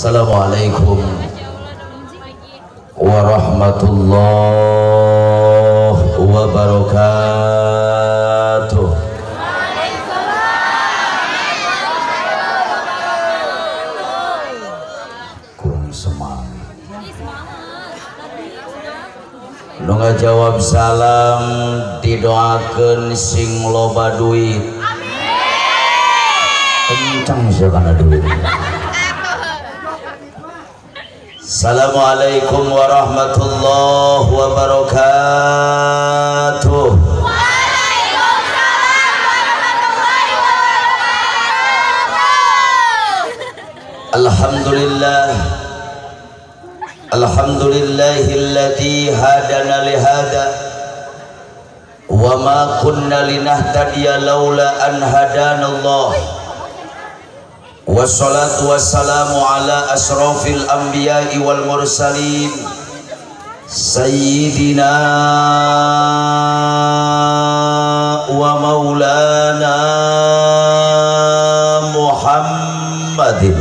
Assalamualaikum warahmatullahi wabarakatuh. Kurang semangat. Nu ngajawab salam didoakeun sing loba duit. Kencang sih kana duit. Assalamualaikum warahmatullahi wabarakatuh. Waalaikumsalam warahmatullahi wabarakatuh. Alhamdulillah. Alhamdulillahilladzi hadana lihada wa ma kunna linahtadiya laula an hadanallah. Wassalatu wassalamu ala asrafil anbiya'i wal mursalin sayyidina wa maulana Muhammadin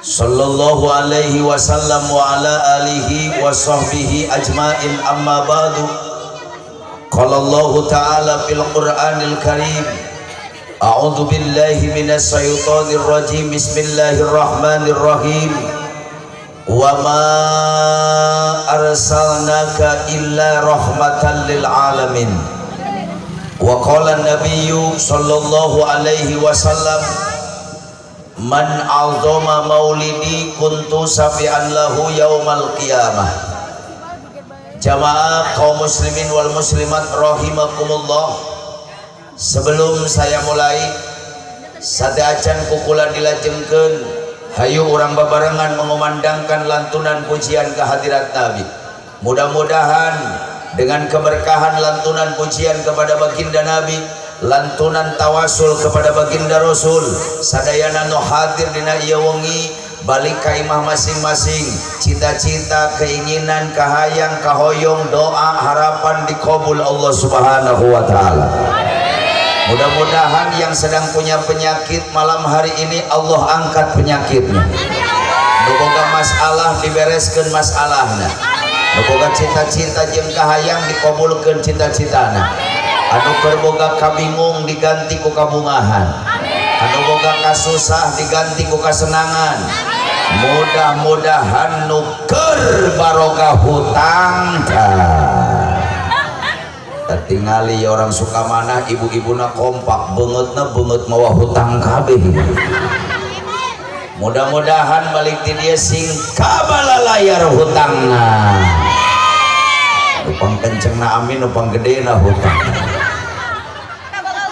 sallallahu alaihi wasallam wa ala alihi wa sahbihi ajmain, amma ba'du. Qala Allahu ta'ala fil Qur'anil Karim. A'udzu billahi minasy syaithanir rajim. Bismillahirrahmanirrahim. Wa ma arsalnaka illa rahmatan lil alamin. Wa qala an-nabiyyu sallallahu alaihi wasallam, man 'azama maulidi kuntu safi'an lahu yaumal qiyamah. Jamaah kaum muslimin wal muslimat rahimakumullah. Sebelum saya mulai, sateuacan ku kula dilajengkeun, hayu urang babarengan mengumandangkan lantunan pujian kehadirat Nabi. Mudah-mudahan dengan keberkahan lantunan pujian kepada baginda Nabi, lantunan tawasul kepada baginda Rasul, sadayana nu hadir dina ieu wengi balik ka imah masing-masing, cita-cita, keinginan, kahayang, kahoyong, doa, harapan dikabul Allah Subhanahu wa taala. Mudah-mudahan yang sedang punya penyakit malam hari ini Allah angkat penyakitnya. Nu boga masalah dibereskeun masalahna. Nu boga cita-cita jeung kahayang dikabulkeun cita-citana. Anu keur boga kabingung diganti ku kabungahan. Anu boga kasusah diganti ku kasenangan. Mudah-mudahan nu keur baroga hutang tingali orang Sukamanah, ibu-ibuna kompak beungeutna beungeut mawa hutang kabeh. Mudah-mudahan balik ti dieu sing kabalalayar hutangna. Nu pang kencengna amin, nu pang gedena hutang.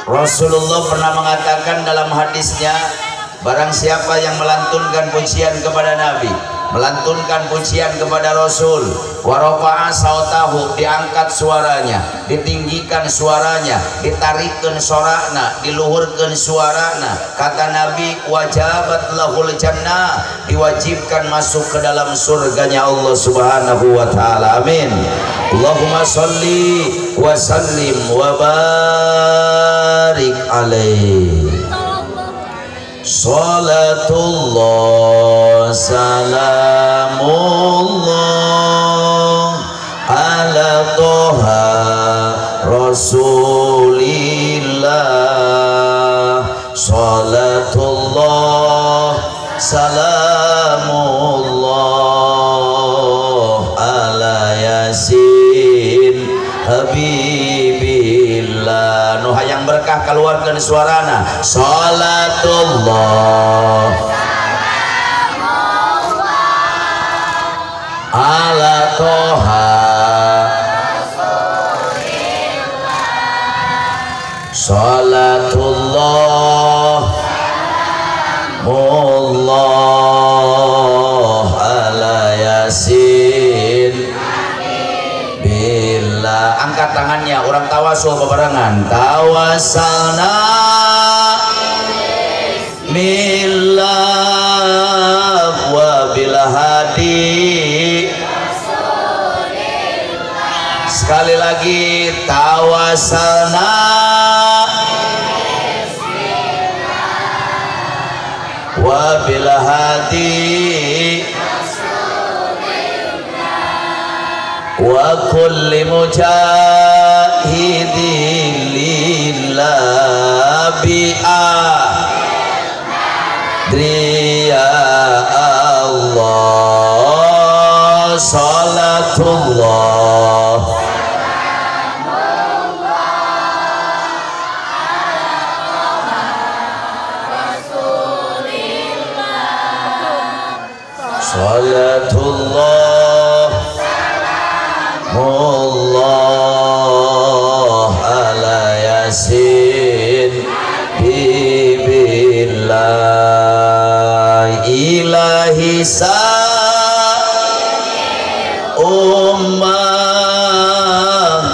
Rasulullah pernah mengatakan dalam hadisnya, barang siapa yang melantunkan pujian kepada Nabi, melantunkan pujian kepada Rasul, warofa'a sautahu, diangkat suaranya, ditinggikan suaranya, ditarikkan sorana, diluhurkan suarana, kata Nabi, wajabat lahul jannah, diwajibkan masuk ke dalam surganya Allah Subhanahu wa taala. Amin. Allahumma salli wa sallim wa barik alaihi. Salatullah salamullah ala toha Rasulillah. Salatullah salamullah ala Yasin Habibillah. Nu hayang berkah keluarkan suarana. Salatullah ala toha Salatullah mullah ala Yasin bila. Angkat tangannya, orang tawasul bebarengan. Tawasalna millah wa bil hadi. Sekali lagi, tawasalna. Hadi wa kulli mujahidin lillah bi'a ya Allah salatullah salatullah Allah ala yasin bibillah ilahi sa ummah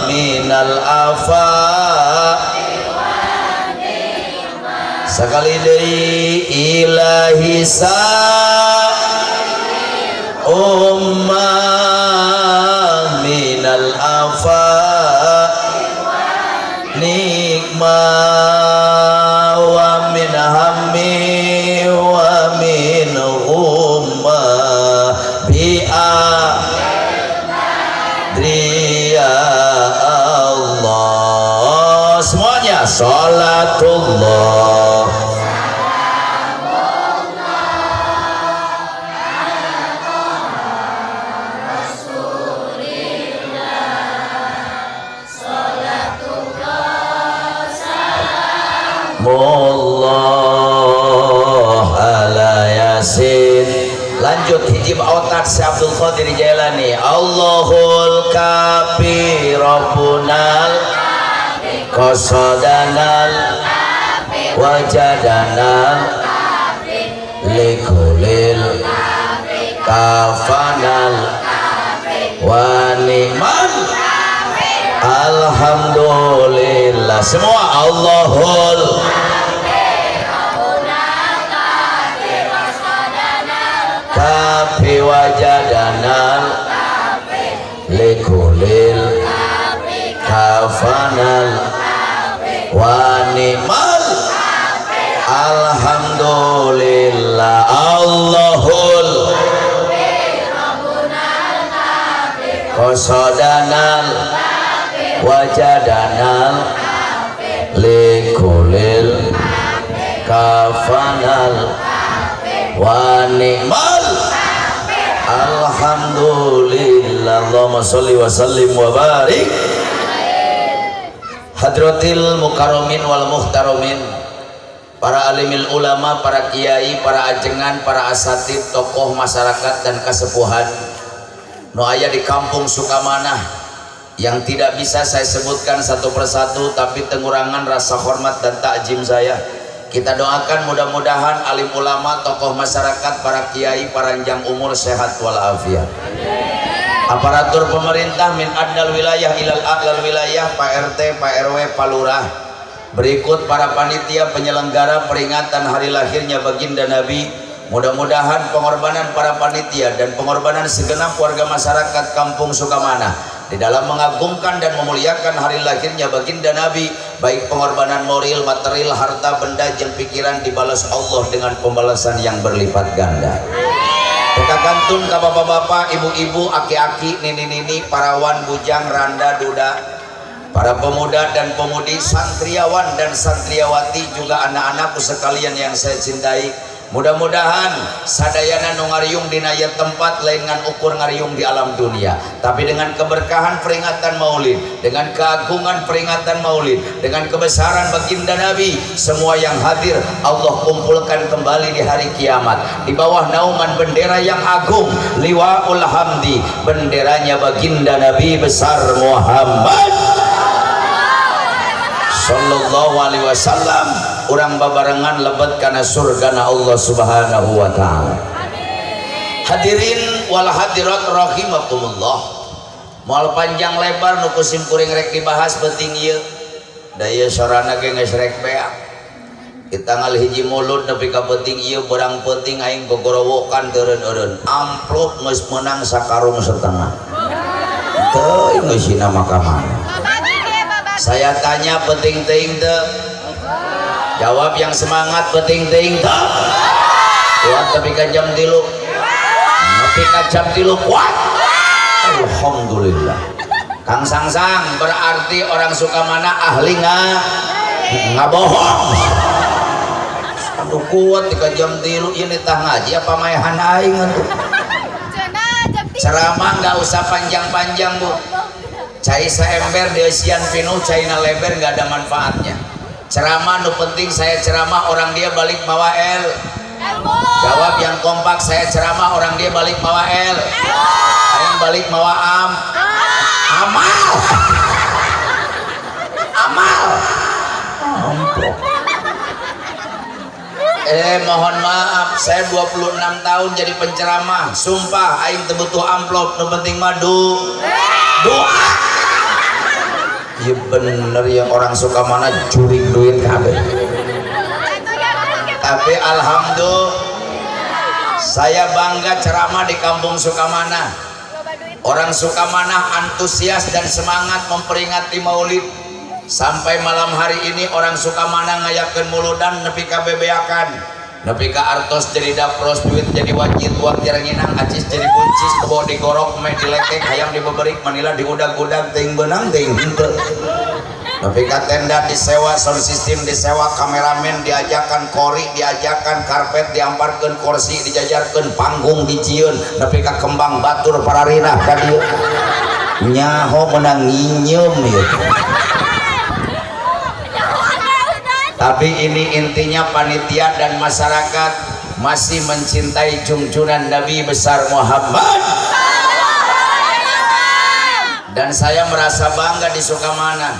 minal afa sekali deui ilahi sa ummah minal afa nikmah wa min hammi wa min ghummah bi'a ya Allah semuanya salatullah Allah ala yasin. Lanjut hiji otak si Abdul Qadir Jailani. Allahul kafi rabbunal qasadanal wajadanal likulil kafanal wa ni'mal alhamdulillah. Semua Allahul kafi wajadanal likulil kafanal wa ni'mal alhamdulillah. Allahul qasadanal wajadanal likulil kafanal wa ni'mal alhamdulillah. Allahumma sholli wa sallim wa barik. Hadratil mukarramin wal muhtaramin, para alimil ulama, para kiai, para ajengan, para asatid, tokoh masyarakat dan kasepuhan nu aya di kampung Sukamanah yang tidak bisa saya sebutkan satu persatu, tapi tengurangan rasa hormat dan takjim saya. Kita doakan mudah-mudahan alim ulama, tokoh masyarakat, para kiai, paranjang umur, sehat walafiat. Aparatur pemerintah min adnal wilayah ilal a'lal wilayah, Pak RT, Pak RW, Pak Lurah. Berikut para panitia penyelenggara peringatan hari lahirnya baginda Nabi. Mudah-mudahan pengorbanan para panitia dan pengorbanan segenap warga masyarakat kampung Sukamanah di dalam mengagungkan dan memuliakan hari lahirnya baginda Nabi, baik pengorbanan moral, material, harta, benda, jeung pikiran, dibalas Allah dengan pembalasan yang berlipat ganda. Teka kantun ka bapak-bapak, ibu-ibu, aki-aki, nini-nini, parawan, bujang, randa, duda, para pemuda dan pemudi, santriawan dan santriawati, juga anak-anakku sekalian yang saya cintai. Mudah-mudahan sadayana nu ngariung dina ieu tempat lain ngan ukur ngariung di alam dunia, tapi dengan keberkahan peringatan Maulid, dengan keagungan peringatan Maulid, dengan kebesaran baginda Nabi, semua yang hadir Allah kumpulkan kembali di hari kiamat di bawah naungan bendera yang agung, Liwaul Hamdi, benderanya baginda Nabi besar Muhammad sallallahu alaihi wasallam. Urang babarengan lebet kana surgana Allah Subhanahu wa taala. Hadirin wal hadirat rahimakumullah. Moal panjang lebar nu ku sim kuring rek dibahas penting ieu. Da ieu sorana ge geus rek beak. Kita tanggal hiji Mulud nepi ka peuting ieu berang peuting aing gogorowokan teureun-eureun. Amplop geus meunang sakarung setengah. Teuing geus sina maka mana. Saya tanya penting teuing teu? Jawab yang semangat, penting teuing teu? Kuat tapi ka jam 3, nepi ka jam 3 kuat. Alhamdulillah. Kang Sangsang berarti orang Sukamana ahli nggak bohong. Aduh, kuat di jam 3 ini tah ngaji apa maehan aing atuh. Ceramah nggak usah panjang-panjang, Bu. Cai saember dieusian pinuh, caina leber nggak ada manfaatnya. Ceramah nu penting saya ceramah orang dia balik mawa el. Jawab yang kompak, saya ceramah orang dia balik mawa el. Aing balik mawa am. Amal. Amal. Amplop. Mohon maaf, saya 26 tahun jadi penceramah. Sumpah aing teu butuh amplop, nu penting mah doa. Iya bener ya, orang Sukamana jurig duit kabeh. Tapi alhamdulillah saya bangga ceramah di kampung Sukamana. Orang Sukamana antusias dan semangat memperingati Maulid. Sampai malam hari ini orang Sukamana ngayakeun muludan nepi ka bebeakan. Nepi ka artos jadi dapros, duit jadi wajit, uang jaranginang, acis jadi buncis, kebo digorok, meh dilekek, hayam dibeberik, manila diudag-udag, teuing beunang teuing henteu. Nepi ka tenda disewa, sound system disewa, kameramen diajakan, kori diajakan, karpet diamparkeun, kursi dijajarkeun, panggung dijieun, nepi ka kembang batur pararinah ka dieu. Nyaho menang nginyeum ieu. Tapi ini intinya panitia dan masyarakat masih mencintai junjungan Nabi besar Muhammad. Dan saya merasa bangga di Sukamana.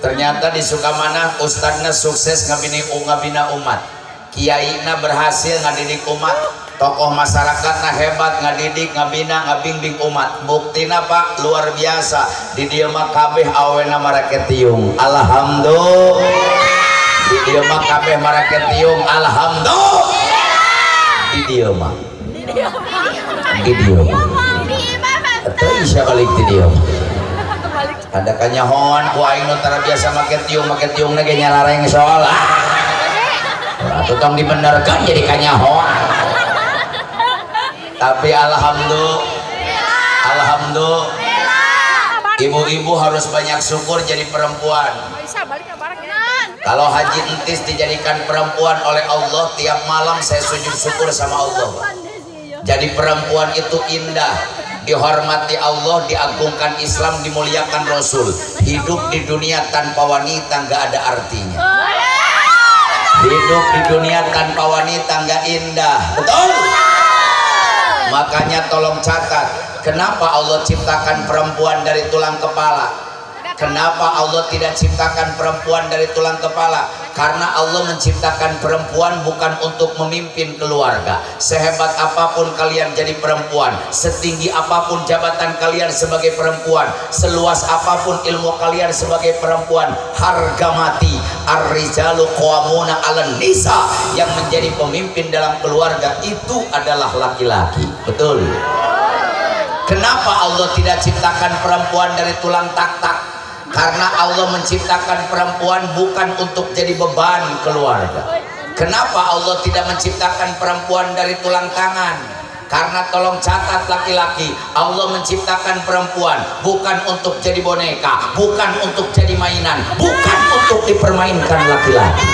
Ternyata di Sukamana ustadznya sukses ngabina umat. Kiaina berhasil ngadidik umat. Tokoh masyarakatna hebat ngadidik, ngabina, ngabimbing umat. Buktina Pak luar biasa. Di dieu mah kabeh awena marake tiung. Alhamdulillah. Di dieu mah kabeh marake tiung. Alhamdulillah. Di dieu mah. Di dieu mah. Teu bisa balik di dieu mah. Ada kanyahoan ku aing nu tara biasa make tiung, make tiungna ge nyalareng soal. Atuh tong dibenerkeun jadi kanyahoan. Tapi alhamdulillah, alhamdulillah, ibu-ibu harus banyak syukur jadi perempuan. Kalau Haji Entis dijadikan perempuan oleh Allah, tiap malam saya sujud syukur sama Allah. Jadi perempuan itu indah, dihormati Allah, diagungkan Islam, dimuliakan Rasul. Hidup di dunia tanpa wanita nggak ada artinya. Hidup di dunia tanpa wanita nggak indah, betul? Makanya tolong catat, kenapa Allah ciptakan perempuan dari tulang kepala? Kenapa Allah tidak ciptakan perempuan dari tulang kepala? Karena Allah menciptakan perempuan bukan untuk memimpin keluarga. Sehebat apapun kalian jadi perempuan, setinggi apapun jabatan kalian sebagai perempuan, seluas apapun ilmu kalian sebagai perempuan, harga mati. Ar-rijalu qawwamuna 'alan nisa, yang menjadi pemimpin dalam keluarga itu adalah laki-laki. Betul. Kenapa Allah tidak ciptakan perempuan dari tulang tak-tak? Karena Allah menciptakan perempuan bukan untuk jadi beban keluarga. Kenapa Allah tidak menciptakan perempuan dari tulang tangan? Karena tolong catat laki-laki, Allah menciptakan perempuan bukan untuk jadi boneka, bukan untuk jadi mainan, bukan untuk dipermainkan laki-laki.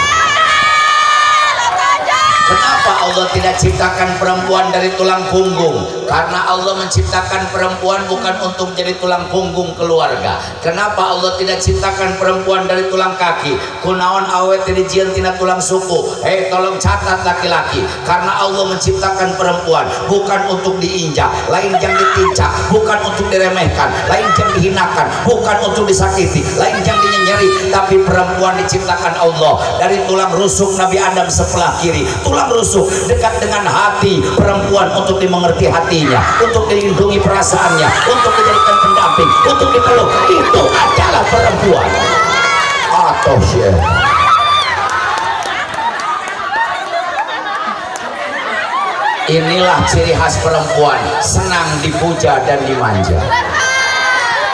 Kenapa Allah tidak ciptakan perempuan dari tulang punggung? Karena Allah menciptakan perempuan bukan untuk jadi tulang punggung keluarga. Kenapa Allah tidak ciptakan perempuan dari tulang kaki? Kunaon awewe teh dijieun tina tulang suku? Hei, tolong catat laki-laki. Karena Allah menciptakan perempuan bukan untuk diinjak, lain jang ditincak, bukan untuk diremehkan, lain jang dihinakan, bukan untuk disakiti, lain jang dinyenyeri, tapi perempuan diciptakan Allah dari tulang rusuk Nabi Adam sebelah kiri. Tulang rusuk dekat dengan hati perempuan untuk dimengerti hatinya, untuk dilindungi perasaannya, untuk dijadikan pendamping, untuk dipeluk. Itu adalah perempuan. Atau sih. Inilah ciri khas perempuan, senang dipuja dan dimanja.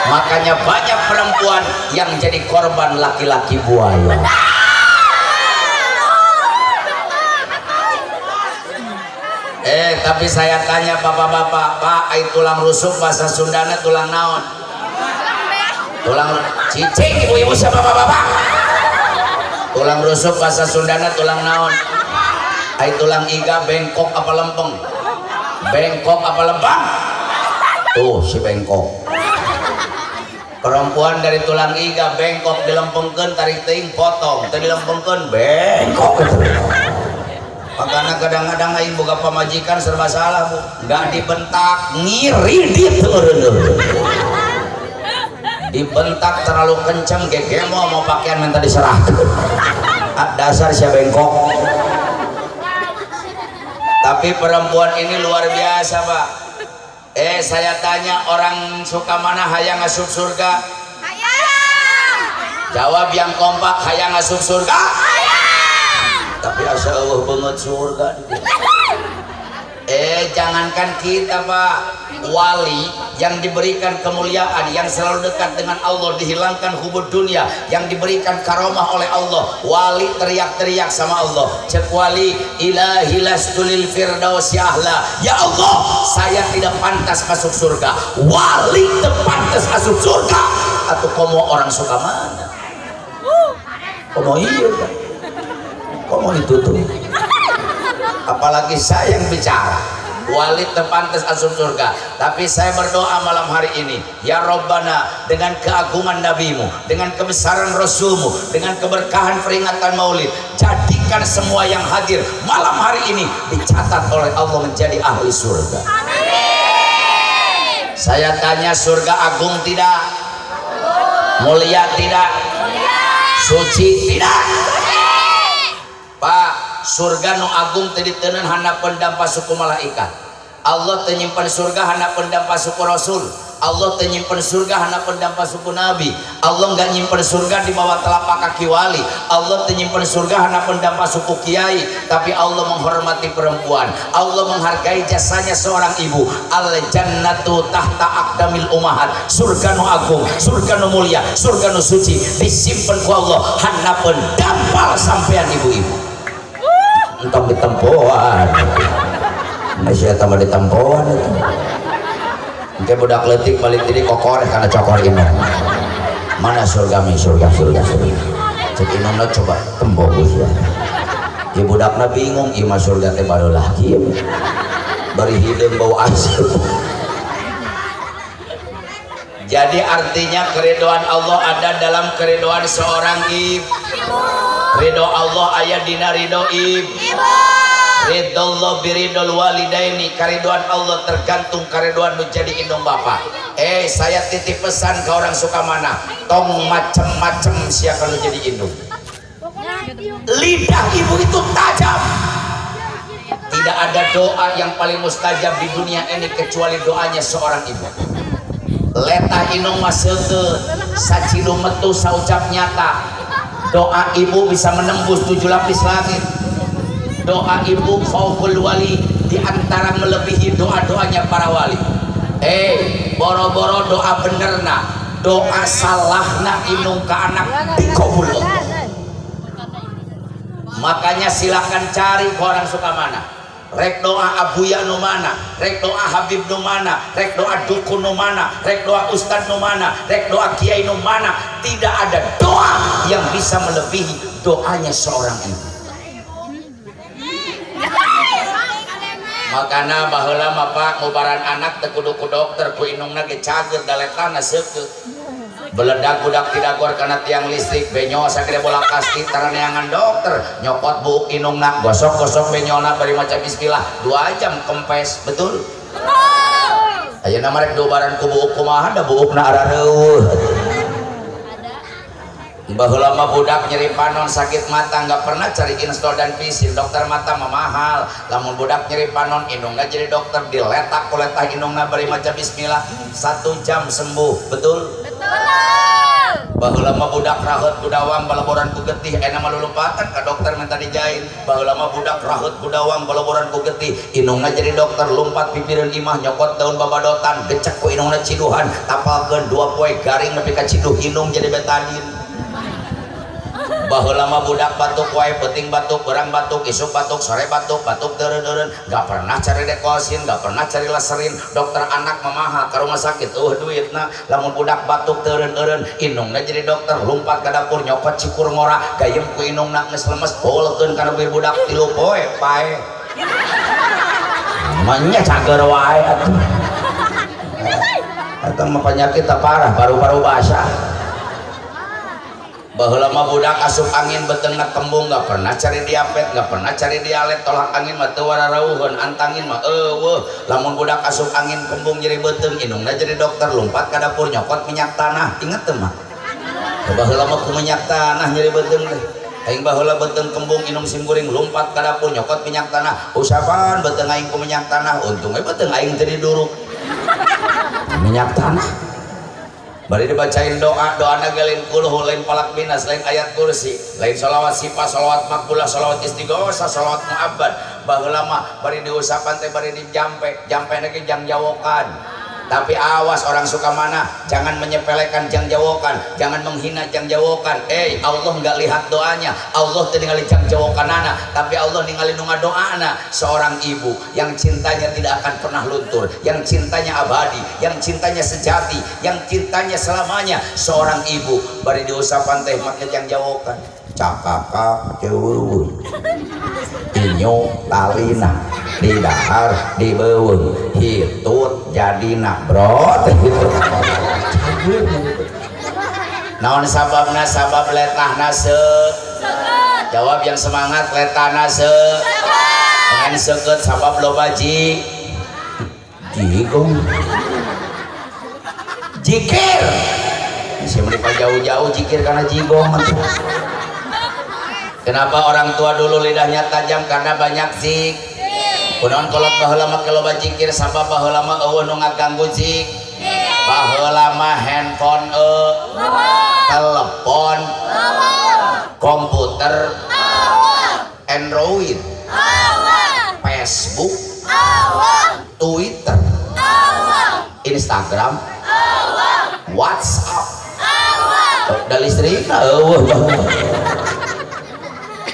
Makanya banyak perempuan yang jadi korban laki-laki buaya. Tapi saya tanya bapak-bapak, Pak, ai tulang rusuk bahasa Sundana tulang naon? Tulang cicing ibu-ibu siapa bapak-bapak? Tulang rusuk bahasa Sundana tulang naon? Ai tulang iga bengkok apa lempeng? Bengkok apa lempeng? Tuh si bengkok. Perempuan dari tulang iga bengkok dilempengkeun tarik teuing potong, teu dilempengkeun bengkok gitu. Makanya kadang-kadang aing boga pamajikan serba salah, Bu. Nggak dibentak, ngiridit eureun. Dibentak terlalu kenceng gegemo mau pakaian minta diserahkan. Ah, dasar sia bengkok. Tapi perempuan ini luar biasa, Pak. Saya tanya orang Sukamana hayang asup surga? Hayang. Jawab yang kompak, hayang asup surga? Hayang. Tapi asa euweuh beungeut surga di dieu. Jangankan kita, Pak, wali yang diberikan kemuliaan, yang selalu dekat dengan Allah, dihilangkan hubud dunia, yang diberikan karomah oleh Allah, wali teriak-teriak sama Allah. Cek wali, ilahi lastu lil firdausi ahla. Ya Allah, saya tidak pantas masuk surga. Wali teu pantas masuk surga. Atau komo orang Sukamana? Komo iya, Pak. Komo itu tuh. Apalagi saya yang bicara. Wali teu pantes asup surga. Tapi saya berdoa malam hari ini, ya Rabbana, dengan keagungan nabimu, dengan kebesaran rasulmu, dengan keberkahan peringatan maulid, jadikan semua yang hadir malam hari ini dicatat oleh Allah menjadi ahli surga. Amin. Saya tanya, surga agung tidak? Mulia tidak? Suci tidak? Pak, surga nu agung teu diteundeun handapeun dampa suku malaikat. Allah teu nyimpen surga handapeun dampa suku rasul. Allah teu nyimpen surga handapeun dampa suku nabi. Allah nggak nyimpen surga di bawah telapak kaki wali. Allah teu nyimpen surga handapeun dampa suku kiai. Tapi Allah menghormati perempuan. Allah menghargai jasanya seorang ibu. Al jannatu tahta aqdamil ummahat. Surga nu agung, surga nu mulia, surga nu suci disimpen ku Allah handapeun dampal sampean ibu-ibu. Entong ditempoan. Masih tambah ditempoan itu. Engke budak leutik balik jadi kokor karena cokor indung. Mana surga mi, surga, surga, surga. Cek indungna coba tempo ya. Ya budakna bingung, ieu mah surga teh baru lagi ya. Bari hideung bau asap. Jadi artinya keridoan Allah ada dalam keridoan seorang ibu. Ridho Allah aya dina ridho ibu. Ridho biridhol walidaini, karidoan Allah tergantung karidoan nu jadi indung bapak. Saya titip pesan ke orang Sukamana, tong macem-macem sia kalau jadi indung. Lidah ibu itu tajam. Tidak ada doa yang paling mustajab di dunia ini kecuali doanya seorang ibu. Letah indung mah seukeut, sacidu metu saucap nyata. Doa ibu bisa menembus 7 lapis langit. Doa ibu fauqul wali, di antara melebihi doa-doanya para wali. Boro-boro doa benerna, doa salahna indung ke anak dikabul Allah. Makanya silakan cari ke orang Sukamana. Rek doa Abuya nu mana, rek doa Habib nu mana, rek doa dukun nu mana, rek doa ustad nu mana, rek doa kiai nu mana, tidak ada doa yang bisa melebihi doanya seorang ibu. Makana baheula mah Pak, ngubaran anak teu kudu ku dokter, ku indungna ge cager daletana seukeut. Beledak budak tidagor kana tiang listrik, benyol sagede bola kasti taraneangan dokter, nyokot buuk indungna, gosok-gosok benyolna bari maca bismillah, 2 jam kempes, betul? Betul. Ayeuna mah rek diubaran ku buuk kumaha da buukna arareueuh. Baheula mah budak nyeri panon sakit mata nggak pernah cari install dan pisin, dokter mata mah mahal. Lamun budak nyeri panon indungna jadi dokter, diletak ku letah indungna bari maca bismillah, 1 jam sembuh, betul? Betul. Baheula mah budak raheut kudawang balaboran ku getih, enak mah lulumpatan ka dokter minta dijahit. Baheula mah budak raheut kudawang balaboran ku getih, indungna jadi dokter, lompat pipireun imah nyokot daun babadotan, gecek ku indungna ciduhan, tapalkeun 2 poe garing nepi ka ciduh indung jadi betadin. Baheula mah budak batuk wae, peuting batuk, beurang batuk, isuk batuk, sore batuk, batuk teureun-eureun, gak pernah cari dekosin, gak pernah cari laserin. Dokter anak mamaha ka rumah sakit eueuh duitna. Lamun budak batuk teureun-eureun, indungna jadi dokter, lompat ka dapur nyokot cikur ngora, gayem ku indungna geus lemes, beulekeun kana bibir budak 3 poe pae. Manya cager wae atuh. Eta mah penyakit parah, paru-paru basah. Baheula mah budak asup angin beuteungna kembung, gak pernah cari diapet, gak pernah cari dialet, tolak angin mah teu wararauheun, antangin mah eueuh. Lamun budak asup angin kembung jadi beuteung, indungna jadi dokter, lompat ka dapur nyokot minyak tanah. Inget teu mah? Baheula mah ku minyak tanah nyeri beuteung teh. Aing baheula beuteung kembung indung sim kuring lompat ka dapur nyokot minyak tanah. Usapan beuteung aing ku minyak tanah, untung we beuteung aing teu diduruk. Minyak tanah. Bari dibacain doa, doana ge lain kulhu, lain falak binas, lain ayat kursi, lain sholawat sifat, sholawat makbulah, sholawat istighosah, sholawat muabbad. Baheula mah bari diusapan teh bari dijampe, jampe ge jang jawokan. Tapi awas orang Sukamana, jangan menyepelekan jang jawokan, jangan menghina jang jawokan. Allah nggak lihat doanya, Allah teu ningali jang jawokanana, tapi Allah ningali nu ngadoana. Seorang ibu yang cintanya tidak akan pernah luntur, yang cintanya abadi, yang cintanya sejati, yang cintanya selamanya. Seorang ibu bari diusapan teh make jang jawokan. Cakakak ceuweung, inyo talina, didahar dibeuweung, hitut jadina bro teh gitu. Naon sababna? Sabab letahna se. Jawab yang semangat, letahna se. Dengan seukeut sabab loba jigong. Jikir. Si menikah jauh-jauh jikir karena jigong. Kenapa orang tua dulu lidahnya tajam? Karena banyak zik. Kunaon kolot baheula mah loba jikir, sabab baheula mah eueuh nu ngaganggu zik. Baheula mah handphone telepon, komputer, Android, Facebook, Twitter, Instagram, WhatsApp. Da listrikna eueuh.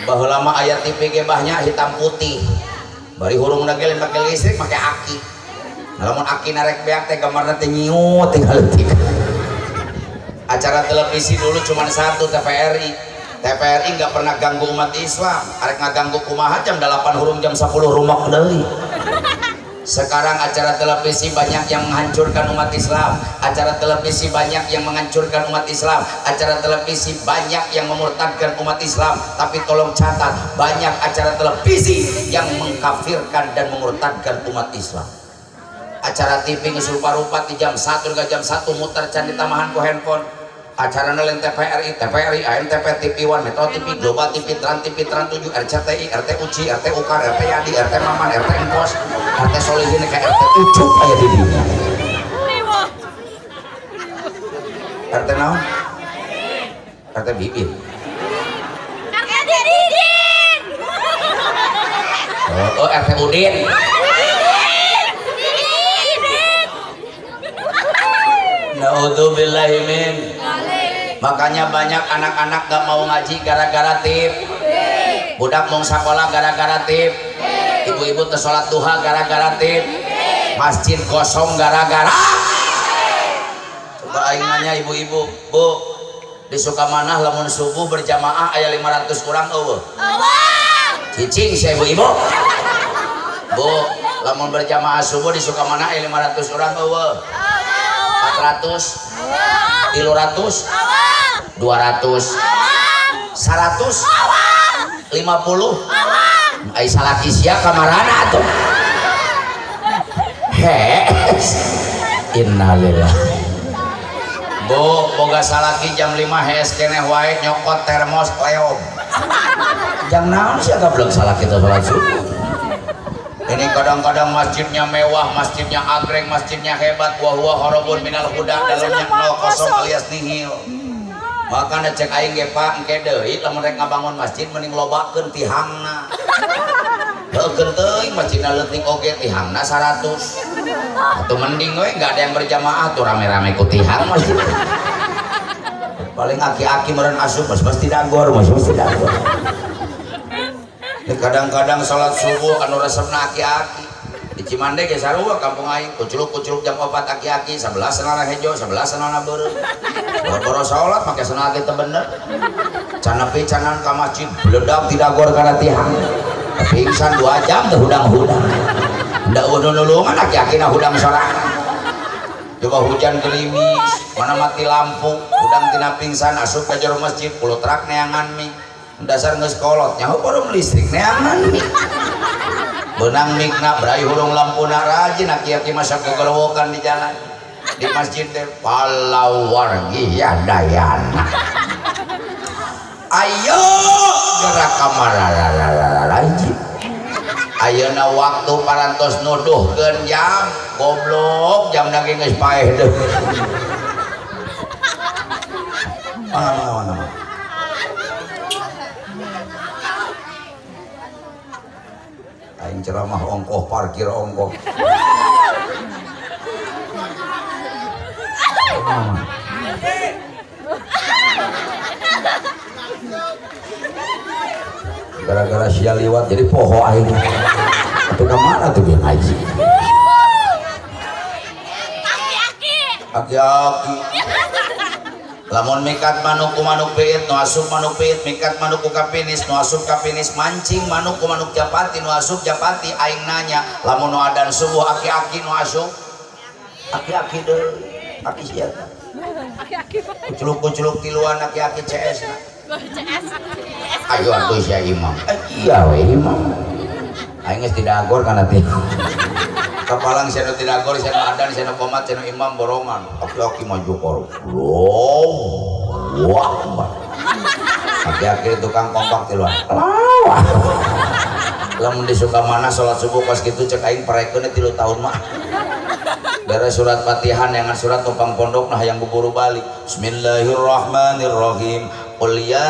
Baheula mah aya TV ge bahnya hitam putih. Bari hurungna ge lain make listrik, make aki. Lamun aki narek beak teh gambarna teh nyiut tinggal leutik. Acara televisi dulu cuma satu, TVRI. TVRI nggak pernah ganggu umat Islam. Arek ngaganggu kumaha jam 8 hurung jam 10 rumok deui. Sekarang acara televisi banyak yang menghancurkan umat Islam. Acara televisi banyak yang menghancurkan umat Islam. Acara televisi banyak yang memurtadkan umat Islam. Tapi tolong catat, banyak acara televisi yang mengkafirkan dan memurtadkan umat Islam. Acara TV geus rupa-rupa di jam 1 ke jam 1 muter can ditamahan ku handphone. Acara lain TVRI, TVRI, ANTV, TV One, Metro TV, Global TV, Trans TV, Trans 7, RCTI, RT Uci, RT Ukar, RT Yadi, RT Maman, RT Engkos, RT Solihin, kayak RT Ucup aya di dinya. RT naon? RT Bibit. RT Didin. Oh, RT Udin. Naudzubillahi min. Makanya banyak anak-anak gak mau ngaji gara-gara tip. Budak mau sekolah gara-gara tip. Ibu-ibu teu salat duha gara-gara tip. Masjid kosong gara-gara. Coba aing nanya ibu-ibu, Bu, di Sukamanah lamun subuh berjamaah aya 500 orang eueuh. Cicing sia ibu-ibu. Bu, lamun berjamaah subuh di Sukamanah aya 500 orang eueuh. 400, 300, 200, 100, 50. Ai salaki sia kamarana atuh. Hees. Innalillah. Bu, boga salaki jam 5 hees keneh wae nyokot termos leom. Jam naon sia gablek salaki teh salat subuh. Ini kadang-kadang masjidnya mewah, masjidnya agreng, masjidnya hebat, wa huwa harabun minal huda, dalamnya 0 alias nihil. Makanya cek aing ge Pak, engke deui lamun rek ngabangun masjid mending lobakeun tihangna. Heukeun teuing masjidna leutik oge tihangna 100. Atuh mending we enggak ada yang berjamaah tuh rame-rame ku tihang masjid. Paling aki-aki meureun asup mas pasti dagor, mas pasti dagor. Kadang-kadang salat subuh anu resepna aki-aki. Di Cimande ge sarua kampung aing, kuculuk-kuculuk jam 4 aki-aki, 11 sanana hejo, 11 sanana beureum. Boro-boro salat make sandal ge teu bener. Can nepi canan ka masjid, bledag ti dagor kana tihang. Pingsan 2 jam teu hudang-hudang. Da eueuh nu nulungan aki-akina hudang sorangan. Coba hujan gerimis, mana mati lampu, hudang tina pingsan asup ka jero masjid, kulutrak neangan mie. Dasar geus kolot, nyaho borom listrik neangan mie. Benang mikna brai hurung lampuna rajin aki-aki masa gegelewokan di jalan. Di masjid teh palawargi ya dayana. Ayo gerak kamarararararajin. Ayeuna waktu parantos nuduhkeun jam, goblok jam lagi geus paeh deui. Mana. Aing ceramah ongkoh parkir ongkoh. Gara-gara sia liwat jadi poho aing. Tapi ka mana tuh dia ngaji? Aki-aki. Aki-aki. Lamun mikat manuk ku manuk piit, nu asup manuk piit, mikat manuk ku kapinis, nu asup kapinis, mancing manuk ku manuk japati, nu asup japati, aing nanya, lamun nu adan subuh aki-aki nu asup, aki-aki deui, aki sia. Aki-aki. Kuculuk-kuculuk tiluan aki-aki CS. CS. Ayo atuh sia imam. Iya we imam. Aing geus didagor kana teh. Kapalang sia nu tidagor, sia nu adan, sia nu qomat, sia nu imam borongan. Aki-aki maju korup. Wah, wah. Aki-aki tukang kompak tiluan. Wah. Lamun di Sukamana salat subuh pas kitu cek aing parekeun 3 tahun mah. Beres surat Fatihah dengan surat topang pondok nah yang buburu balik. Bismillahirrahmanirrahim. Qul ya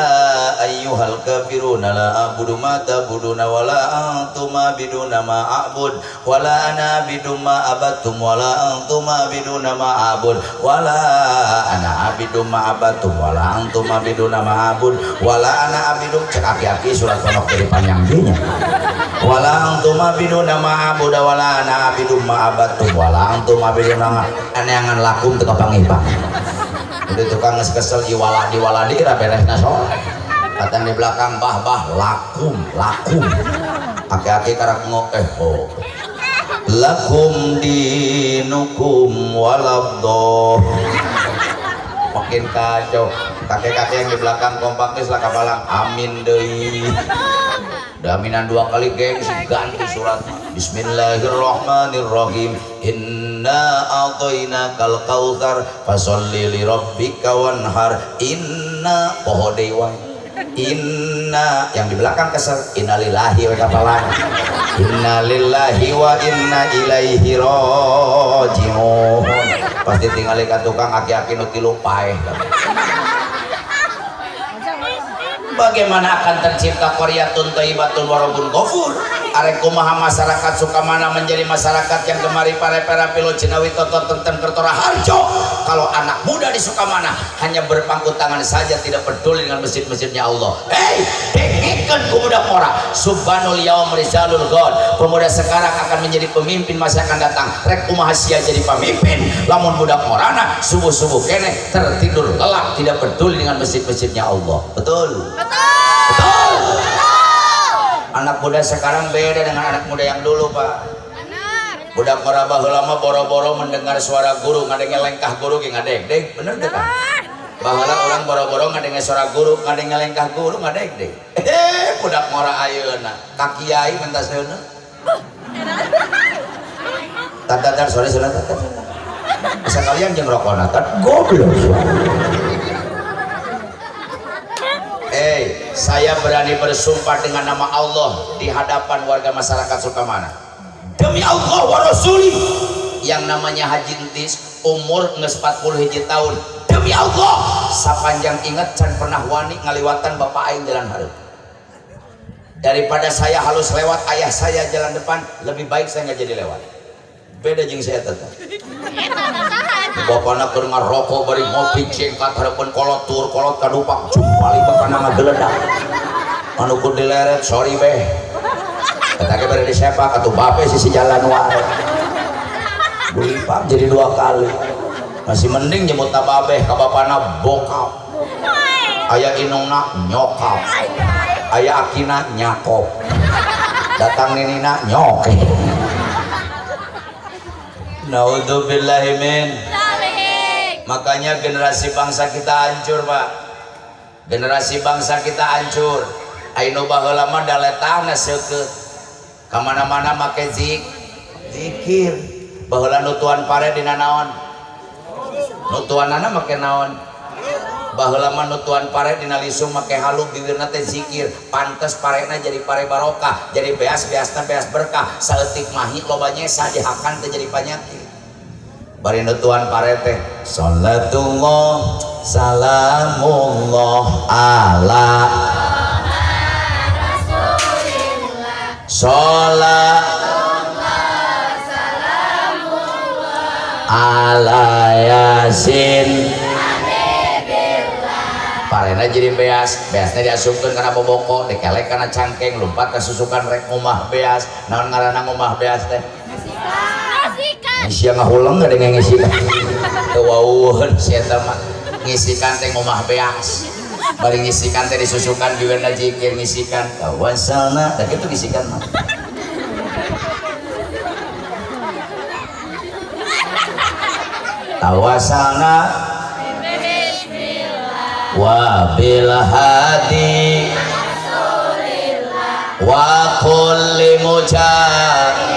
ayyuhal kafiruna la a'budu ma ta'buduna wa la antum a'biduna ma a'bud wa la ana a'budu ma abattum wa la antum a'biduna ma a'bud wa la ana a'budu ma abattum wa la antum a'biduna ma a'bud wa la ana a'budu. Cek aki-aki surat pondok dari panjang dinya. Wa la antum a'biduna ma a'bud wa la ana a'budu ma abattum wa la antum a'biduna ma aneangan lakum teu kapangipang. Udah tukang geus kesel iwaladi waladi ra beresna salat. Katan di belakang bah bah lakum lakum. Aki-aki karak ngok oh. Lakum dinukum walabdo. Makin kacau. Kakek-kakek yang di belakang kompak geus lah kapalang amin deui. Daminan 2 kali gengsi ganti surat. Bismillahirrahmanirrahim. Inna a'tainakal kautsar fasholli li rabbika wanhar. Inna poho deui wae. Inna yang di belakang kesel innalillahi wa kapalang. Innalillahi wa inna ilaihi raji'un. Pasti tingali ka tukang aki-aki nu tilu paeh. Bagaimana akan tercipta qaryatun thayyibatun wa rabbun ghafur? Arek kumaha masyarakat Sukamana menjadi masyarakat yang gemari pare-pera pilo Cinawi toto tenten kertora harjo kalau anak muda di Sukamana hanya berpangku tangan saja tidak peduli dengan masjid-masjidnya Allah. Hei, dengekeun ku budak ora. Subhanul yaum rijalul god. Pemuda sekarang akan menjadi pemimpin masa akan datang. Rek kumaha sia jadi pemimpin lamun budak morana subuh-subuh keneh tertidur lelap tidak peduli dengan masjid-masjidnya Allah. Betul. Betul. Anak muda sekarang beda dengan anak muda yang dulu, Pak. Budak ora baheula mah boro-boro mendengar suara guru, ngadenge lengkah guru ge ngadeg-deg, bener teu kan? Baheula urang boro-boro ngadenge suara guru, ngadenge lengkah guru ngadeg-deg. Budak ngora ayeuna, ka kiai mentas heuna. Tatatar sore sore tatar. Bisa kalian jeung rokona tat goblok. Saya berani bersumpah dengan nama Allah di hadapan warga masyarakat Sukamana. Demi Allah wa Rasuli, yang namanya Haji Entis umur geus 40 hiji tahun. Demi Allah, sapanjang inget can pernah wani ngaliwatan bapak aing jalan hareup. Daripada saya halus lewat ayah saya jalan depan, lebih baik saya nggak jadi lewat. Beda jeung saya tetap. Bapana keur ngarokok bari ngopi cengkat hareupeun kolot tur kolot kadupak jumpali bapana ngageledak. Anu kur dileret sorry beh. Eta ge bari disepak atuh bape sisi jalan wae. Bulipak jadi dua kali. Masih mending nyebut babeh ka bapana bokap. Aya inungna nyokap. Aya akina nyakop. Datang ninina nyoke. Naudzubillahi min. Makanya generasi bangsa kita hancur, Pak. Generasi bangsa kita hancur. Ainu baheula mah daletahna seukeut. Ka mana-mana make zikir. Baheula nutuan pare dina naon? Nutuanana make naon? Baheula mah nutuan pare dina lisung make halu bibirna teh zikir. Pantes parena jadi pare barokah, jadi beas-beasna beas berkah. Saeutik mahi loba nyesa dihakan teh jadi panyakit. Bari nutuan pare teh salatullah salamullah ala rasulillah salatullah salamullah ala yasin habibillah. Parena jadi beas, beasna diasupkeun kana boboko, dikelek kana cangkeng, lumpat ka susukan rek ngumah beas. Naon ngaranna ngumah beas teh? Ngisian ngahuleng gak dengan ngisikan teu wauheun si eta mah ngisikan teh ngumah beas bari ngisikan teh disusukan bibirna zikir ngisikan tawasalna da kitu ngisikan mah tawasalna wa bil hadi wa kulli mujahidin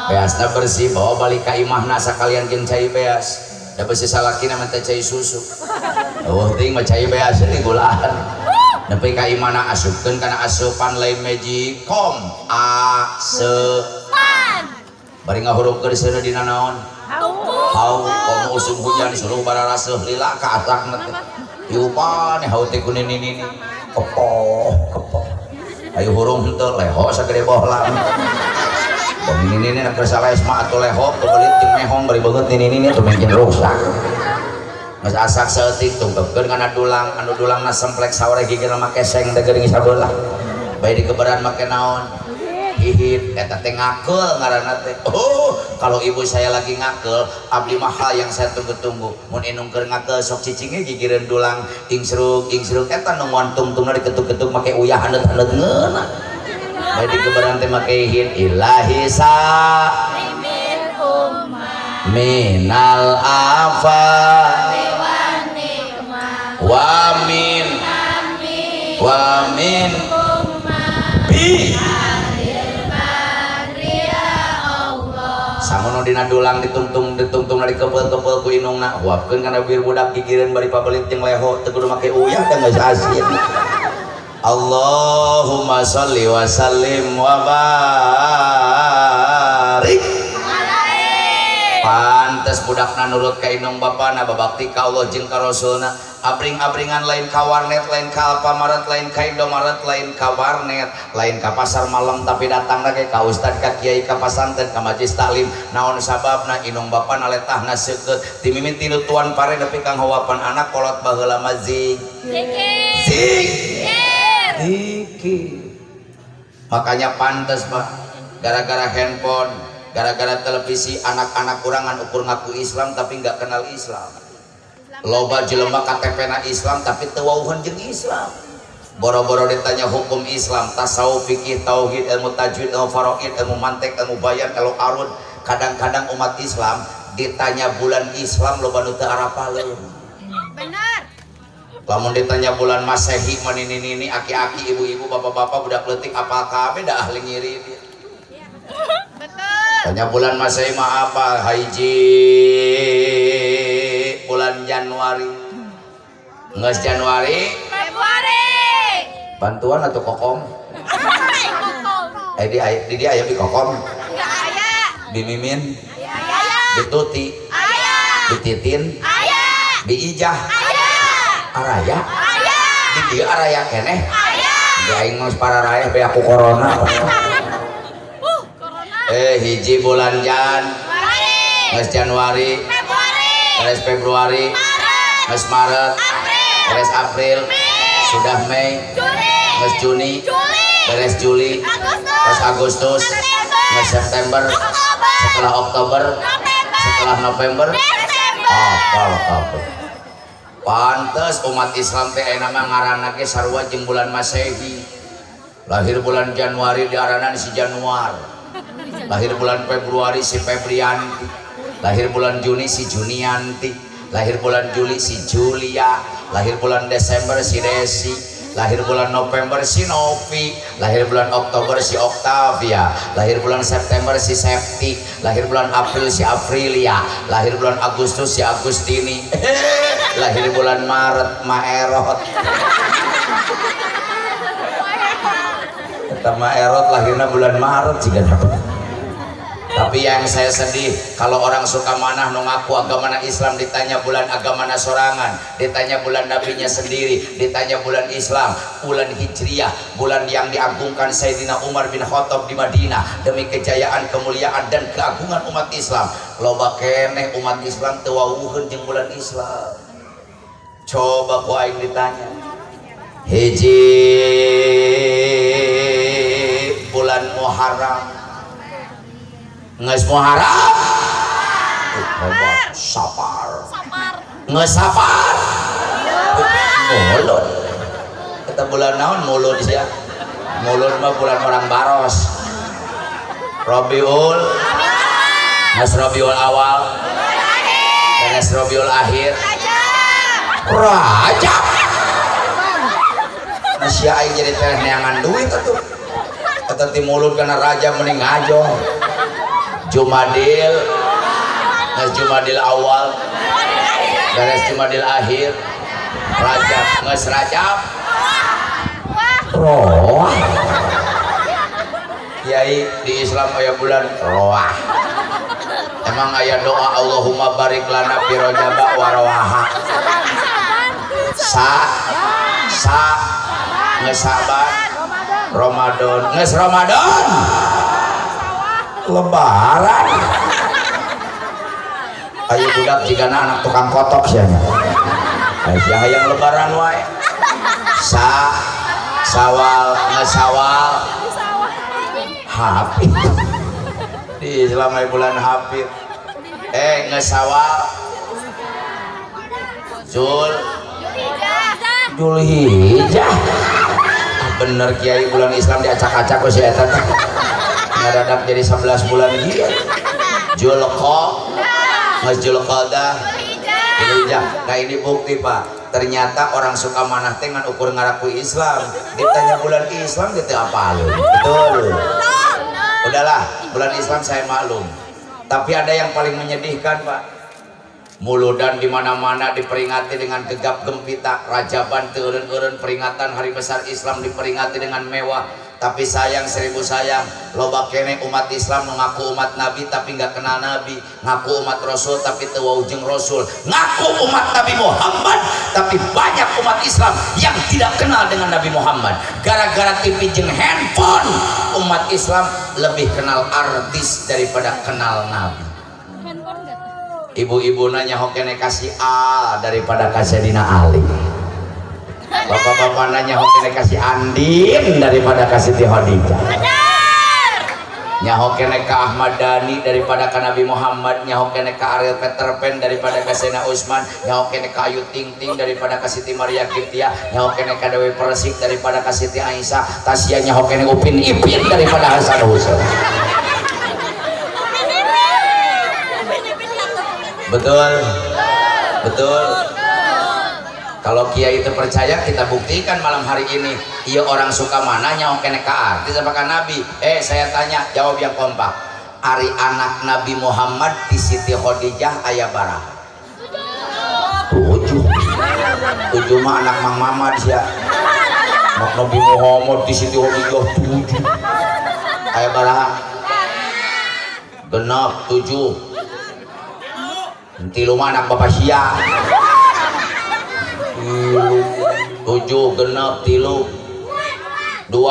beasna bersih bawa balik ka imahna sakalian jeung cai beas da besi salakina mah teh cai susu eueuh teuing mah cai beas di gulaan nepi ka imahna asupkeun kana asupan lain magicom asupan bari ngahurungkeun seuneu dina naon hau komo usum hujan suruh bararaseuh lila ka asakna teh diupan hau teh ku nini-nini kepoh kepoh ayo hurung henteu leho sagede bohlam. Ini ini nak salah esma atau leho kebelit jeung mehong bari beungeut ini ini tuh mungkin rusak. Geus asak saeutik tungkepkeun kana dulang, anu dulangna semplek saware gigirna make seng teh geuning sabelah. Bae dikeberan make naon? Hihit eta teh ngakeul ngaranna teh. Oh, kalau ibu saya lagi ngakeul, abdi mah hal yang saya tunggu-tunggu. Mun inung keur ngakeul sok cicingnya gigireun dulang, ingsruk ingsruk eta nu tungtungna diketuk-ketuk make uyah haneut-haneut ngeunah. Bae dikeberan teh make hihit ilahi sa minal afa wa min wa min bi sangono dina dulang ditungtung ditungtung dari kepel-kepel ku inungna huapkeun kana bir budak gigireun bari pabelit jeung leho teu kudu make uyah da geus asin. Allahumma sholli wa sallim wa barik alaihi. Pantes budakna nurut ka inung bapana babakti ka Allah jeung ka Rasulna. Abring-abringan lain ka warnet, lain ka Alfamaret, lain ka Indomaret, lain ka warnet, lain ka pasar malam tapi datang lagi ka ustad, ka kiai, ka pasantren, ka majlis taklim. Naon sababna inung bapana letahna seukeut ti mimiti tuan pare nepi ka ngawapan anak kolot baheula mah zikir. Zikir. Makanya pantes Pak, gara-gara handphone, gara-gara televisi anak-anak kurangan ukur ngaku Islam tapi nggak kenal Islam. Loba jelema KTP-na Islam tapi teu wauheun jeung Islam. Boro-boro ditanya hukum Islam, tasawuf, fikih, tauhid, ilmu tajwid, ilmu faraid, ilmu mantik, ilmu bayan, ilmu arud. Kadang-kadang umat Islam ditanya bulan Islam loba nu teu arapaleun. Benar. Lamun ditanya bulan Masehi mah nini-nini, aki-aki, ibu-ibu, bapak-bapak, budak leutik apal kabeh da ahli ngiri dia. Betul. Tanya bulan Masehi mah apa? Hiji bulan Januari. Geus Januari, Februari. Bantuan atau kokom? Di dia aya di kokom. Enggak aya. Di Mimin, Aya. di Tuti, Aya. di Titin, Aya. di Ijah. Aya. Araya. Aya. Di dieu araya keneh. Aya. Di aing mah para raya be aku corona. Hiji bulan Jan, geus Januari, beres Februari, geus Maret, beres April, sudah Mei, geus Juni, beres Juli, geus Agustus, geus September, setelah Oktober, setelah November, apal kabeh. Pantes umat Islam teh ayeuna mah ngaranna ge sarua jeung bulan Masehi. Lahir bulan Januari diaranan si Januar, lahir bulan Februari si Febrianti, lahir bulan Juni si Junianti, lahir bulan Juli si Julia, lahir bulan Desember si Desi, lahir bulan November si Novi, lahir bulan Oktober si Octavia, lahir bulan September si Septi, lahir bulan April si Aprilia, lahir bulan Agustus si Agustini, lahir bulan Maret Maerot. Eta Maerot lahirnya bulan Maret jika dapat. Tapi yang saya sedih kalau orang Sukamanah nu ngaku agamana Islam ditanya bulan agamana sorangan, ditanya bulan nabinya sendiri, ditanya bulan Islam, bulan Hijriah, bulan yang diagungkan Sayyidina Umar bin Khattab di Madinah demi kejayaan, kemuliaan dan keagungan umat Islam. Loba keneh umat Islam teu wawuheun jeung bulan Islam. Coba ku aing ditanya. Hiji bulan Muharram, nges Muharram, Sapar, nges Sapar, Mulud. Kita bulan naon Mulud sih ya? Mulud mah bulan orang Baros. Rabiul, nges Rabiul awal, nges Rabiul akhir, Rajab. Sia aing jadi teh neangan duit atuh. Eta ti Mulud kana Rajab mending ngajo. Jumadil, nges Jumadil awal, beres Jumadil akhir, Rajab, nges Rajab, roh. Kiai di Islam aya bulan roah. Emang aya doa Allahumma barik lana fi Rajaba wa rawaha. Sa sa nges Saban Ramadan, nges Ramadan, Lebaran. Ayo budak jigana anak tukang kotok sianya. Ayo sia hayang lebaran wae. Sa Sawal, nges Sawal, Hafid. Di Islam aya bulan Hafid. Nges Sawal, Zul Julhijjah. Bener kiai bulan Islam diacak-acak ku si eta teh. Ngadadak jadi 11 bulan ieu. Julqa, nges Julqa'dah, Julhijjah. Nah ini bukti Pak, ternyata orang Sukamanah teh ngan ukur ngaraku Islam. Ditanya bulan Islam gitu apa lu? Betul. Udahlah, bulan Islam saya maklum. Tapi ada yang paling menyedihkan Pak. Muludan di mana-mana diperingati dengan gegap gempita, Rajaban teu eureun-eureun peringatan hari besar Islam diperingati dengan mewah. Tapi sayang seribu sayang, loba keneh umat Islam mengaku umat Nabi tapi nggak kenal Nabi, ngaku umat Rasul tapi teu wawuh jeung Rasul, ngaku umat Nabi Muhammad tapi banyak umat Islam yang tidak kenal dengan Nabi Muhammad. Gara-gara TV jeung handphone, umat Islam lebih kenal artis daripada kenal Nabi. Ibu-ibu nanya hokene kasih A daripada kasih Dina Ali. Bapak-bapak nanya hokene kasih Andin daripada kasih Siti Khadijah. Nyaho kene ka Ahmad Dhani daripada ka Nabi Muhammad, nyaho kene ka Ariel Peterpan daripada ka Sayyidina Utsman, nyaho kene ka Ayu Ting Ting daripada ka Siti Maria Kiptia, nyaho kene ka Dewi Persik daripada ka Siti Aisyah, tasia nyaho kene Upin Ipin daripada Hasan Husain. Betul, betul. Kalau kiai itu percaya, kita buktikan malam hari ini. Iya orang Sukamanah nyaho kene ka artis apa ka Nabi? Saya tanya, jawab yang kompak. Ari anak Nabi Muhammad di Siti Khadijah aya baraha? 7. 7 mah anak Mang Mamad sia. Anak Nabi Muhammad di Siti Khadijah 7. Aya baraha? Genap 7. 3 mah anak bapak sia. 3 7 genep 3 2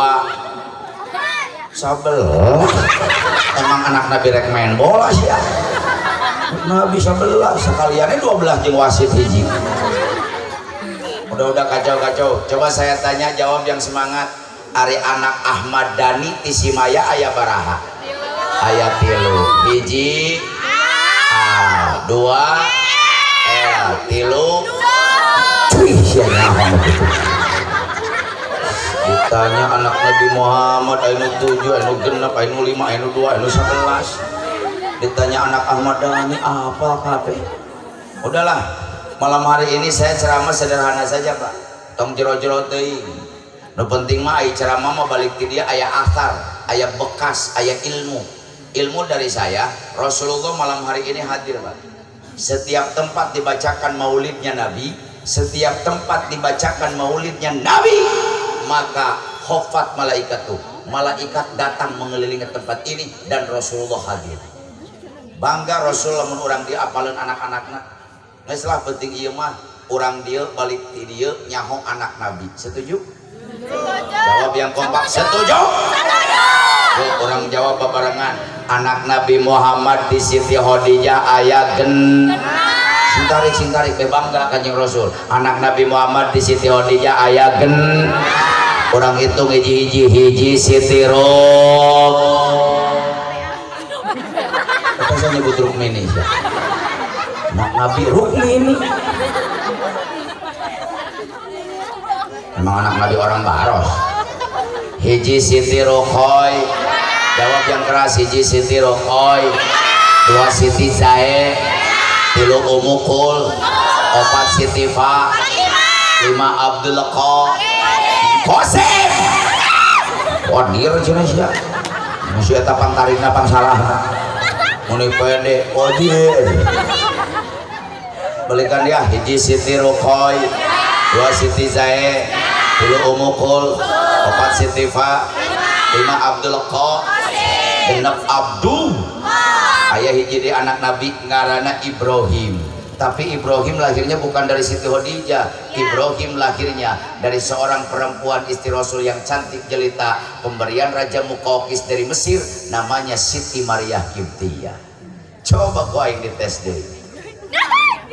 11. Emang anak Nabi rek main bola sih ya? Nabi 11 sekaliannya 12 jeung wasit hiji. Udah kacau-kacau. Coba saya tanya, jawab yang semangat. Ari anak Ahmad Dhani ti si Maya aya baraha? Aya tilu. Hiji A, dua L, tilu. Cuy, sia nyaho gitu. Ditanya anak Nabi Muhammad anu 7, anu 6, anu 5, anu 2, anu 11. Ditanya anak Ahmad Dhani apa kabeh. Udahlah, malam hari ini saya ceramah sederhana saja, Pak. Tong jero-jero teuing. Nu penting mah ai ceramah mah balik ti dia aya athar, aya bekas, aya ilmu. Ilmu dari saya, Rasulullah malam hari ini hadir, Pak. Setiap tempat dibacakan maulidnya Nabi, setiap tempat dibacakan maulidnya Nabi, maka khofat malaikat tuh. Malaikat datang mengelilingi tempat ini dan Rasulullah hadir. Bangga Rasulullah mun urang dia apaleun anak-anakna. Geus lah, penting ieu mah urang dia balik ti dieu nyaho anak Nabi. Setuju? Jawab yang kompak, setuju? Yuk, urang jawab babarengan. Anak Nabi Muhammad di Siti Khadijah aya gen. Sing tarik, sing tarik, be bangga Kanjeng Rasul. Anak Nabi Muhammad di Siti Khadijah aya gen. Urang hitung hiji-hiji, hiji Siti Ruk. Apa saya nyebut Rukmini sih? Anak Nabi Rukmini. Emang anak Nabi orang Baros. Hiji Siti Rukoy. Jawab yang keras, hiji Siti Rukoy. Dua Siti Zae. Tilu Umukul. Opat Siti Fa. Lima Abdul Qasim. Wadir cenah sia. Masih eta pangtarikna pangsalahna. Muni pede, wadir. Balikan dia, hiji Siti Rukoy, dua Siti Zae, tilu Umukul, opat Siti Fa, lima Abdul Qa, genep Abdu. Ayah hiji di anak Nabi ngaranna Ibrahim. Tapi Ibrahim lahirnya bukan dari Siti Khadijah. Ibrahim lahirnya dari seorang perempuan istri Rasul yang cantik jelita, pemberian Raja Mukaukis dari Mesir, namanya Siti Maria Kibtiyah. Coba gua yang dites deh.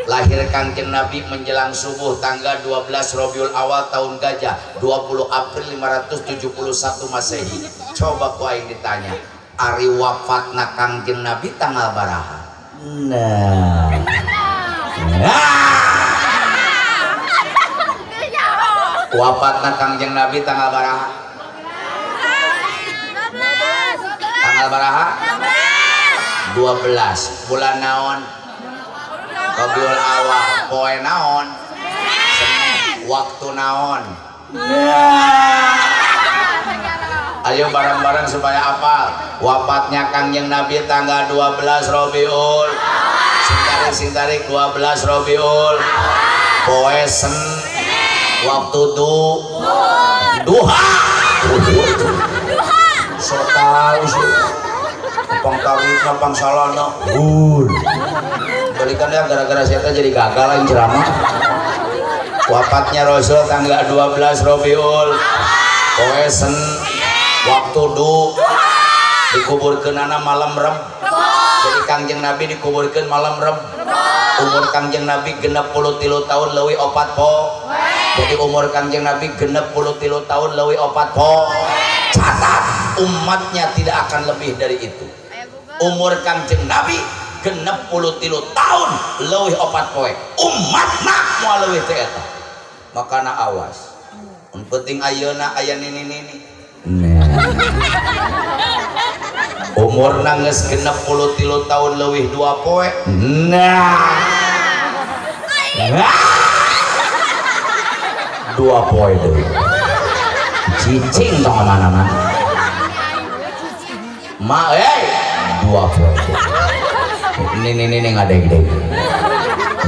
Lahir Kangjeng Nabi menjelang subuh tanggal 12 Rabiul Awal tahun Gajah, 20 April 571 Masehi. Coba gua yang ditanya, ari wafatna Kangjeng Nabi tanggal baraha? Nah. Nah. Wafatna Kangjeng Nabi tanggal baraha? Tanggal baraha? 12. Bulan naon? Rabiul Awal. Poe naon? Senin. Waktu naon? Ayo bareng-bareng supaya apal. Wafatnya Kangjeng Nabi tanggal 12 Rabiul. Sing tarik, sing tarik, 12 Rabiul. Poe Sen. Waktu du duha. So tau sih. Pang tarikna pang salahna. Hur. Balikan ya, gara-gara saya jadi gagal lain ceramah. Wafatnya Rasul tanggal 12 Rabiul. Poe Sen. Waktu du dikuburkeunana malam Reb. Jadi Kangjeng Nabi dikuburkeun malam Reb. Umur Kangjeng Nabi 63 tahun leuwih 4 po. Jadi umur Kangjeng Nabi 63 tahun leuwih 4 po. Catat, umatnya tidak akan lebih dari itu. Umur Kangjeng Nabi 63 tahun leuwih 4 poe. Umatna moal leuwih teh eta. Makana awas. Mun penting ayeuna aya nini-nini. Nah. Umurna geus 63 tahun leuwih 2 poe. Nah. Nah. 2 poe deui. Cicing tong mana-mana. Ma, 2 poe. Ini ini ini ngadeg-deg.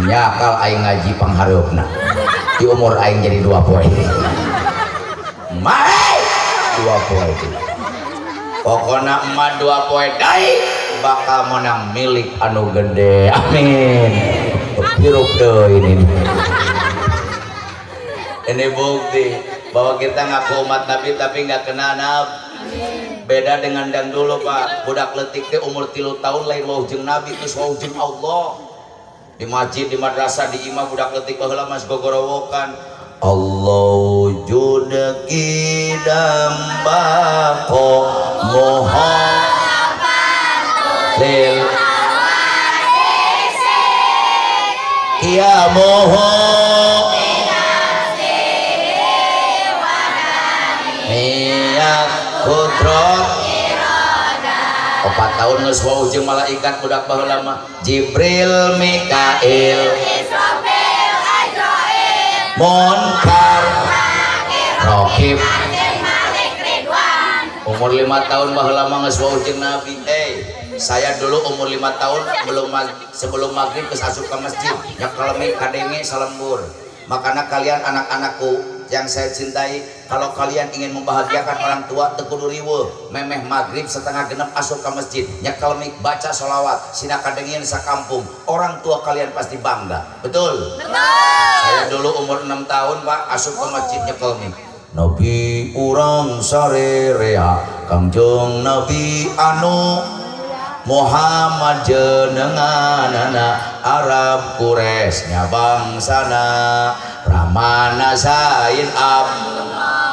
Nyakal aing ngaji panghareupna. Di umur aing jadi 2 poe. Ma, 2 poe. Pokona emak 2 poe deui bakal menang milik anu gede. Amin. Hirup deui ini. Ini bukti bahwa kita ngaku umat Nabi tapi nggak kena Nabi. Beda dengan yang dulu, Pak. Budak leutik teh umur 3 tahun lain wawuh jeung Nabi, geus wawuh jeung Allah. Di masjid, di madrasah, di imah budak leutik baheula mas gogorowokan. Allah wujud kidam bako moho lil kiamoho niat kudrot 4 tahun geus wawuh jeung malaikat budak baheula mah Jibril, Mikail, Israfil, Azrail, Munkar, Rokib. Malik, Ridwan. Umur 5 tahun baheula mah geus wawuh jeung Nabi. Saya dulu umur 5 tahun belum sebelum maghrib geus asup ka masjid, nyekelmi kadenge salembur. Makanya kalian anak-anakku yang saya cintai, kalau kalian ingin membahagiakan orang tua teu kudu riweuh, memeh maghrib 5:30 asup ka masjid, nyekelmi baca sholawat, sina kadengieun sakampung, orang tua kalian pasti bangga. Betul? Betul. Saya dulu umur 6 tahun, Pak, asup ke masjid nyekelmi. Nabi urang sarerea, Kangjeng Nabi anu Muhammad jenenganana, Arab Quraisy nya bangsana, Ramana Zain Ab,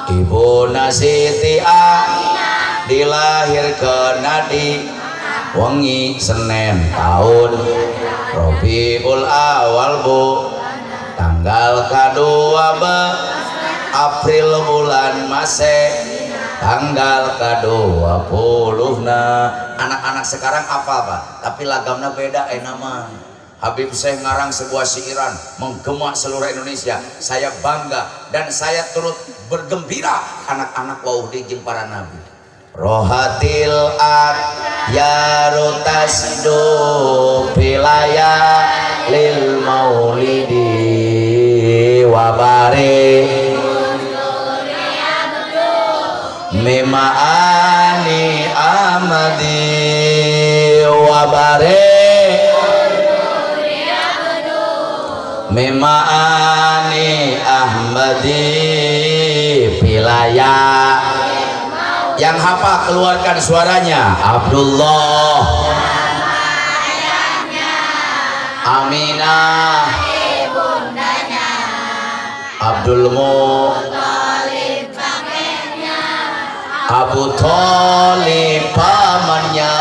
Ibuna Siti Aminah, dilahirkeun di wengi Senin tahun Rabiul Awal bu, tanggal kadua be, April bulan Masehi, tanggal ke-20. Nah, anak-anak sekarang apa, Pak? Tapi lagamna beda nama. Habib Syekh ngarang sebuah siiran menggema seluruh Indonesia. Saya bangga dan saya turut bergembira anak-anak wauh di jeung para nabi. Rohatil ad yarutasdu bilaya lil maulidi wabare mimaani amadi wabare mimaani ahmadi bilaya. Yang hafal keluarkan suaranya. Abdullah, Aminah, Abdul Muthalib, Abu Thalib pamannya,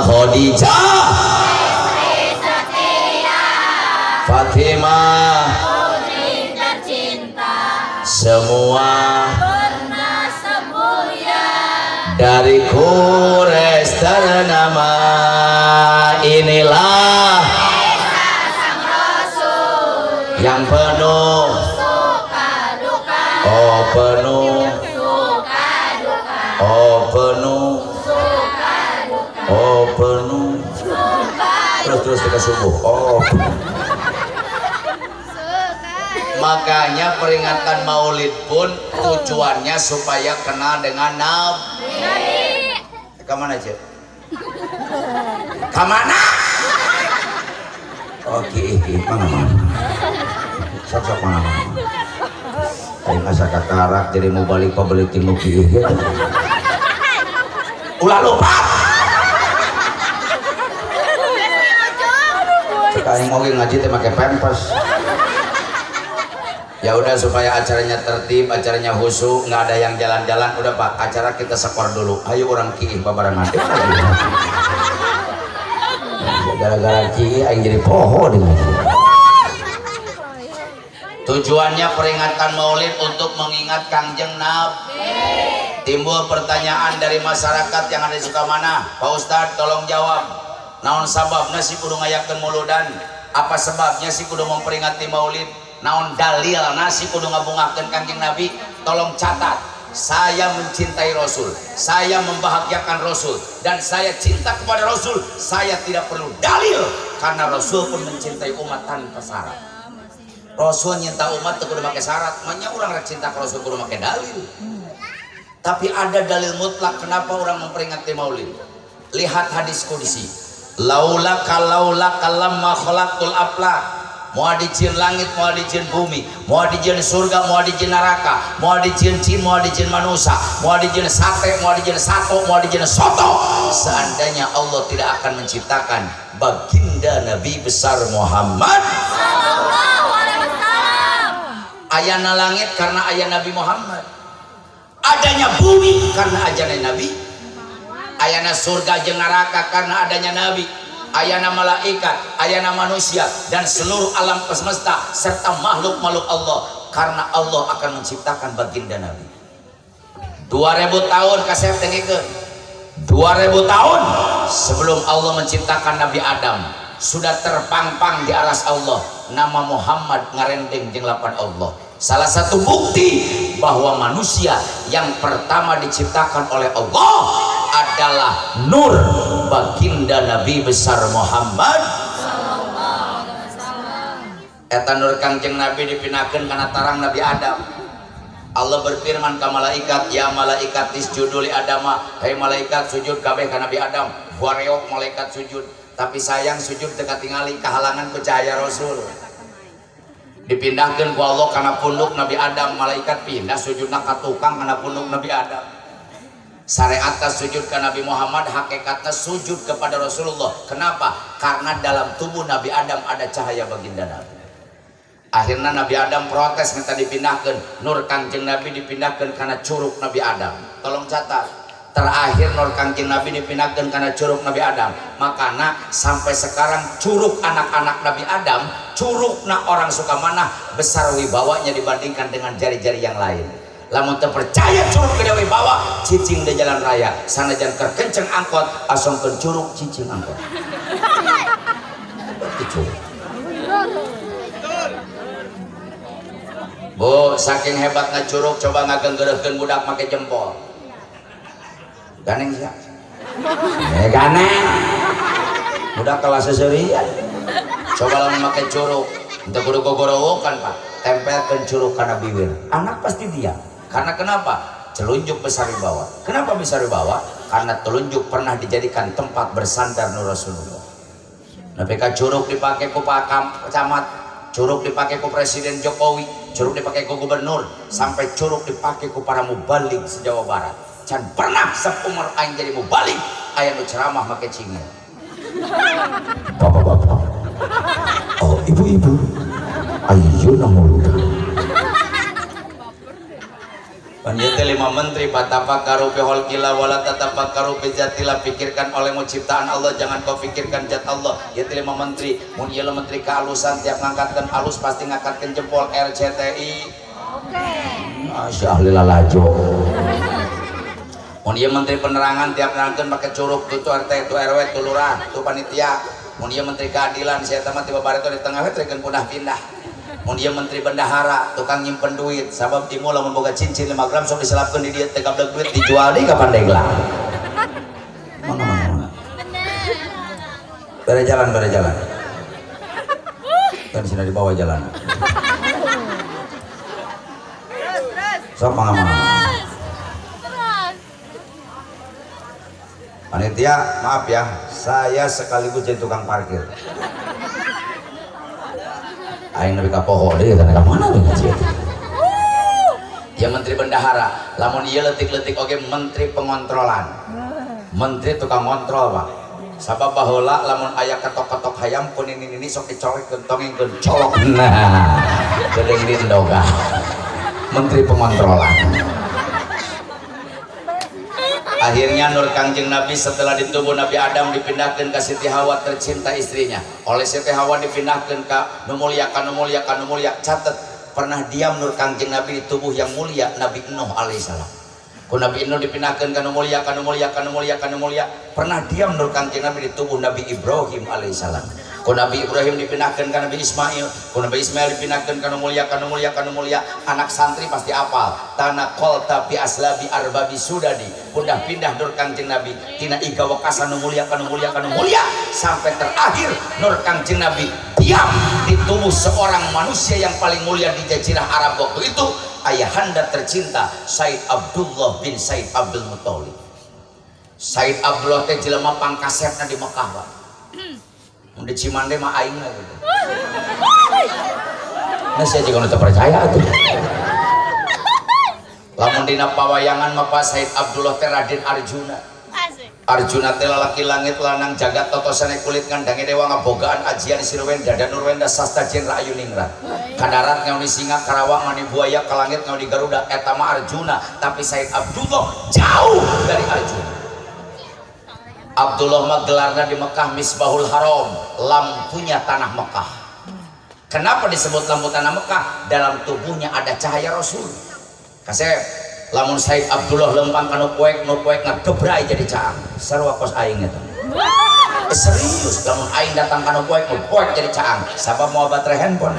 Khadijah, Fatimah, putri tercinta, semua pernah semulia dari Quraisy ternama. Inilah sang Rasul yang penuh suka duka, oh penuh, suka duka, oh penuh, suka duka, oh penuh, suka terus kita subuh. Oh, makanya peringatan Maulid pun tujuannya supaya kenal dengan Nabi. Kemana aja? Kemana? Oke, mana mana? Sok mana mana? Aing asa kakarak jadi mau balik pabalik ti nu kieu. Ulah lupa. Cek aing oge ngaji teh make pempes. Ya udah, supaya acaranya tertib, acaranya khusyuk, nggak ada yang jalan-jalan. Udah, Pak, acara kita skor dulu. Ayo orang kiih babarengan. Gara-gara kiih aing jadi poho di ngaji. Tujuannya peringatan Maulid untuk mengingat Kangjeng Nabi. Timbul pertanyaan dari masyarakat yang ada di Sukamana, Pak Ustadz tolong jawab. Naon sababna sih kudu ngayakeun muludan? Apa sebabnya sih kudu memperingati Maulid? Naon dalil nasi kudu ngabungakeun Kangjeng Nabi? Tolong catat, saya mencintai Rasul, saya membahagiakan Rasul, dan saya cinta kepada Rasul. Saya tidak perlu dalil karena Rasul pun mencintai umat tanpa syarat. Rasul nyinta umat teu kudu make syarat, manya urang rek cinta ka Rasul kudu make dalil. Tapi ada dalil mutlak kenapa orang memperingati Maulid. Lihat hadis qudsi. Laula kalaula kalamma khalaqtul aflak. Moal dijieun langit, moal dijieun bumi, moal dijieun surga, moal dijieun neraka, moal dijieun jin, moal dijieun manusia, moal dijieun sate, moal dijieun sato, moal dijieun soto. Seandainya Allah tidak akan menciptakan baginda Nabi besar Muhammad Sallallahu alaihi wasallam. Ayana langit karena ayah Nabi Muhammad, adanya bumi karena adanya Nabi, ayana surga jeung neraka karena adanya Nabi, ayana malaikat, ayana manusia, dan seluruh alam semesta serta makhluk-makhluk Allah karena Allah akan menciptakan baginda Nabi. 2000 tahun kasep tengikeun. 2000 tahun sebelum Allah menciptakan Nabi Adam sudah terpampang di aras Allah nama Muhammad ngarendeng jeung lapan Allah. Salah satu bukti bahwa manusia yang pertama diciptakan oleh Allah adalah nur baginda Nabi besar Muhammad. Eta nur Kangjeng Nabi dipindahkeun kana tarang Nabi Adam. Allah berfirman ke malaikat, ya malaikat isjudu li Adama, hei malaikat sujud kabeh ka Nabi Adam. Wareok malaikat sujud, tapi sayang sujud teu katingali kahalangan ku cahaya Rasul. Dipindahkeun ku Allah kana punduk Nabi Adam, malaikat pindah sujudna ka tukang kana punduk Nabi Adam. Syariatna sujud ke Nabi Muhammad, hakikatnya sujud kepada Rasulullah. Kenapa? Karena dalam tubuh Nabi Adam ada cahaya baginda Nabi. Akhirnya Nabi Adam protes minta dipindahkan. Nur Kangjeng Nabi dipindahkan karena curug Nabi Adam. Tolong catat. Terakhir nur Kangjeng Nabi dipindahkan karena curug Nabi Adam. Makanya sampai sekarang curug anak-anak Nabi Adam, curugna orang Sukamanah besar wibawanya dibandingkan dengan jari-jari yang lain. Lamun teu percaya curug gede wibawa, cicing di jalan raya. Sanajan keur kenceng angkot, asongkeun curug cicing angkot. Berarti curug. Bu, saking hebatna curug coba ngagenggereuhkeun budak make jempol. Ganeng sia. Ganeng. Budak kelas seserian. Coba lamun make curug, henteu kudu gogorowokan, Pak. Tempelkeun curug kana bibir. Anak pasti diam. Karena kenapa? Telunjuk besar wibawa. Kenapa besar wibawa? Karena telunjuk pernah dijadikan tempat bersandar nur Rasulullah. Nepi ka curug dipake ku Pak Camat, curug dipake ku Presiden Jokowi, curug dipake ku gubernur, sampai curug dipake ku para mubalig se-Jawa Barat. Can pernah seumur aing jadi mubalig aya nu ceramah make cingil. Bapak-bapak, oh ibu-ibu, ayeuna muludan. Pan ieu teh 5 menteri patafakkaru fi khalqillah wala tatafakkaru fi zatillah, pikirkan olehmu ciptaan Allah, jangan kau pikirkan zat Allah. Ieu teh 5 menteri, mun ieu menteri kealusan tiap ngangkatkeun alus pasti ngangkatkeun jempol RCTI. Oke. Masya ahli lalajo. Mun ieu menteri penerangan tiap nerangkeun make curug, tuh RT, tuh RW, tuh lurah, tuh panitia. Mun ieu menteri keadilan, saya mah tiba bareto di tengah we trekeun punah pindah. Mun ieu menteri bendahara, tukang nyimpen duit, sabab timu lamun boga cincin 5 gram sok diselapkeun di dieu teh gablek duit dijual deui ka Pandeglang. Mangga mangga mangga. Bere jalan, bere jalan. Kan sini di bawah jalan. Sok mangga mangga. Panitia, maaf ya, saya sekaligus jadi tukang parkir. Aing nepi ka poho deui kana ka mana we ngaji eta. Ya menteri bendahara, lamun ieu leutik-leutik oge menteri pengontrolan. Menteri tukang ngontrol, Pak. Sabab baheula lamun aya ketok-ketok hayam ku nini-nini sok dicolekkeun tongengkeun colok. Nah, geuning dindoga. Menteri pengontrolan. Akhirnya nur Kangjeng Nabi setelah di tubuh Nabi Adam dipindahkan ke Siti Hawa tercinta istrinya. Oleh Siti Hawa dipindahkan ke nu mulia, ka nu mulia, ka nu mulia. Catat, pernah diam nur Kangjeng Nabi di tubuh yang mulia Nabi Nuh alaihissalam. Ku Nabi Nuh dipindahkan ka nu mulia, ka nu mulia, ka nu mulia, ka nu mulia. Pernah diam nur Kangjeng Nabi di tubuh Nabi Ibrahim alaihissalam. Ku Nabi Ibrahim dipindahkan ke Nabi Ismail, ku Nabi Ismail dipindahkan ka nu mulia, ka nu mulia, ka nu mulia. Anak santri pasti apal. Tanah qolta bi aslabi arbabi sudadi. Pindah-pindah nur Kangjeng Nabi tina iga wekasan nu mulia, ka nu mulia, ka nu mulia, sampai terakhir nur Kangjeng Nabi diam di tubuh seorang manusia yang paling mulia di jazirah Arab waktu itu, ayahanda tercinta Said Abdullah bin Said Abdul Muthalib. Said Abdullah teh jelema pangkasepna di Mekah, Pak. Mun di Cimande mah aing lah gitu. Nah saya juga teu percaya atuh. Lamun dina pawayangan mah Pak Said Abdullah teh Raden Arjuna. Arjuna teh lalaki langit lanang jagat totosane kulit ngandange dewa ngabogaan ajian sirwen dada nurwenda sasta jenra ayuningrat. Kadarat ngauni singa karawang ngauni buaya ka langit ngauni garuda eta mah Arjuna, tapi Said Abdullah jauh dari Arjuna. Abdullah mah gelarna di Mekah Misbahul Haram, lampunya tanah Mekah. Kenapa disebut lampu tanah Mekah? Dalam tubuhnya ada cahaya Rasul. Kasep, lamun Said Abdullah lempang kanu poek, nu poek ngagebrai jadi caang. Sarua kos aing eta. Serius, lamun aing datang kanu poek, nu poek jadi caang. Sabab mau baterai handphone.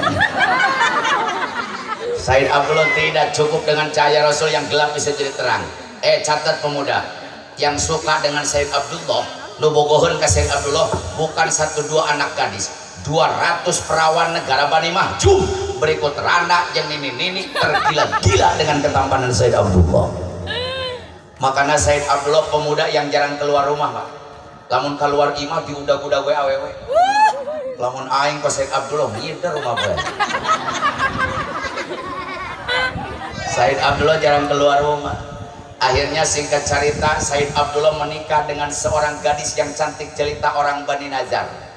Said Abdullah tidak cukup dengan cahaya Rasul yang gelap bisa jadi terang. Catat pemuda, yang suka dengan Said Abdullah, nu bogoheun ka Said Abdullah bukan satu dua anak gadis, 200 perawan negara Bani Mahjum berikut randa yang nini-nini tergila-gila dengan ketampanan Said Abdullah. Makanya Said Abdullah pemuda yang jarang keluar rumah, Pak. Lamun keluar imah diudag-udag we awewe. Lamun aing ka Said Abdullah ngider rumah bae. Said Abdullah jarang keluar rumah. Akhirnya singkat cerita Said Abdullah menikah dengan seorang gadis yang cantik jelita orang Bani Nazar.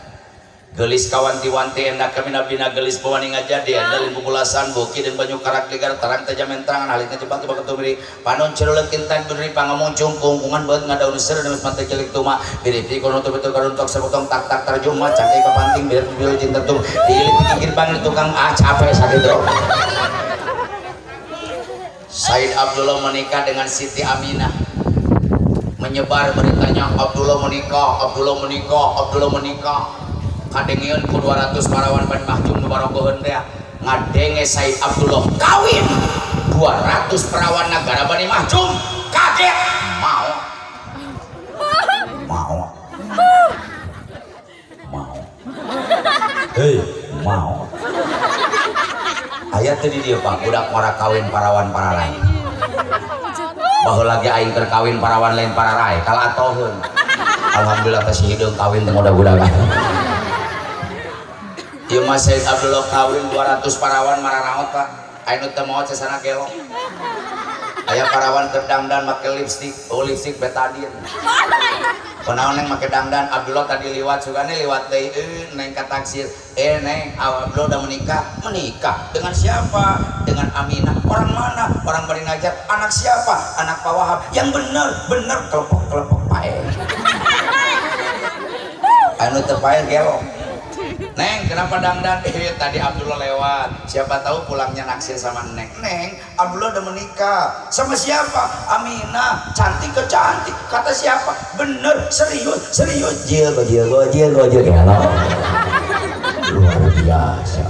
Gelis kawanti-wanti endak kamina-bina gelis pewani ngajadi endalin pupulasan buki dan banyu karak ligar tarang tajamen terangan halit ngecepat tiba ketumiri panon cerulet kintan berdiri pangamung cungkung kungan buat ngadaun seru dan mata jelik tuma biripi kono betul karuntok sepotong tak tak terjumah cantik kapanting biar biru cinta tum diilit gigir bangil tukang ah capek sakit bro. Said Abdullah menikah dengan Siti Aminah. Menyebar beritanya Abdullah menikah, Abdullah menikah, Abdullah menikah. Kadengeun ku 200 parawan Bani Mahjum nu barogoheun teh ngadenge Said Abdullah kawin 200 perawan negara Bani Mahjum kaget mau mau mau hei mau aya teh di dieu Pak budak ngora kawin parawan pararai baheula lagi aing keur kawin parawan lain pararai kalah atoheun alhamdulillah teh si hideung kawin teh mudah-mudahan. Ieu mah Said Abdullah kawin 200 parawan mararaot Pak. Aya nu teu maot sesana gelo. Aya parawan keur dangdan make lipstik, oh lipstik betadine. Kunaon neng make dangdan Abdullah tadi liwat sugane liwat deui neng ka taksir. Neng Abdullah udah menikah. Menikah dengan siapa? Dengan Aminah. Orang mana? Orang Bani Najjar. Anak siapa? Anak Pak Wahab. Yang bener, bener kelepok-kelepok pae. Anu teu pae gelo. Neng, kenapa dangdan? Tadi Abdullah lewat. Siapa tahu pulangnya naksir sama Neng. Neng, Abdullah udah menikah. Sama siapa? Aminah. Cantik ke cantik. Kata siapa? Bener, serius, serius. Jil, gojil, gojil, gojil. Gelo. Luar biasa.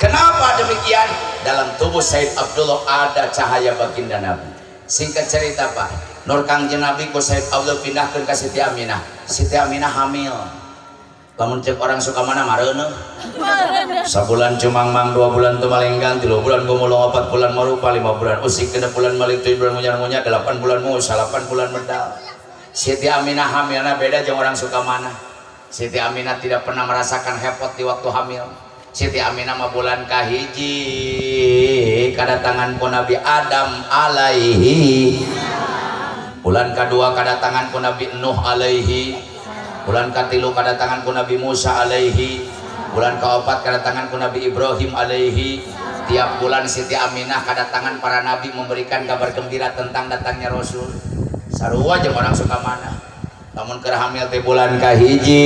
Kenapa demikian? Dalam tubuh Said Abdullah ada cahaya baginda Nabi. Singkat cerita Pak, Nur Kangjeng Nabi ku Said Abdullah pindahkan ke Siti Aminah. Siti Aminah hamil. Lamun cek orang suka mana mareuneuh. Sabulan cumangmang, 2 bulan tumalenggang, 3 bulan gumulung, 4 bulan marupa, 5 bulan usik, 6 bulan malik, 7 bulan ngunyah-ngunyah, 8 bulan musa, 8 bulan medal. Siti Aminah hamilna beda jeung orang suka mana. Siti Aminah tidak pernah merasakan hepot di waktu hamil. Siti Aminah mah bulan kahiji kadatangan ku Nabi Adam alaihi. Bulan kadua kadatangan ku Nabi Nuh alaihi. Bulan katilu kadatangan ku Nabi Musa alaihi. Bulan keempat kadatangan ku Nabi Ibrahim alaihi. Tiap bulan Siti Aminah kadatangan para nabi memberikan kabar gembira tentang datangnya Rasul. Sarua jeung orang suka mana. Lamun keur hamil teh bulan kahiji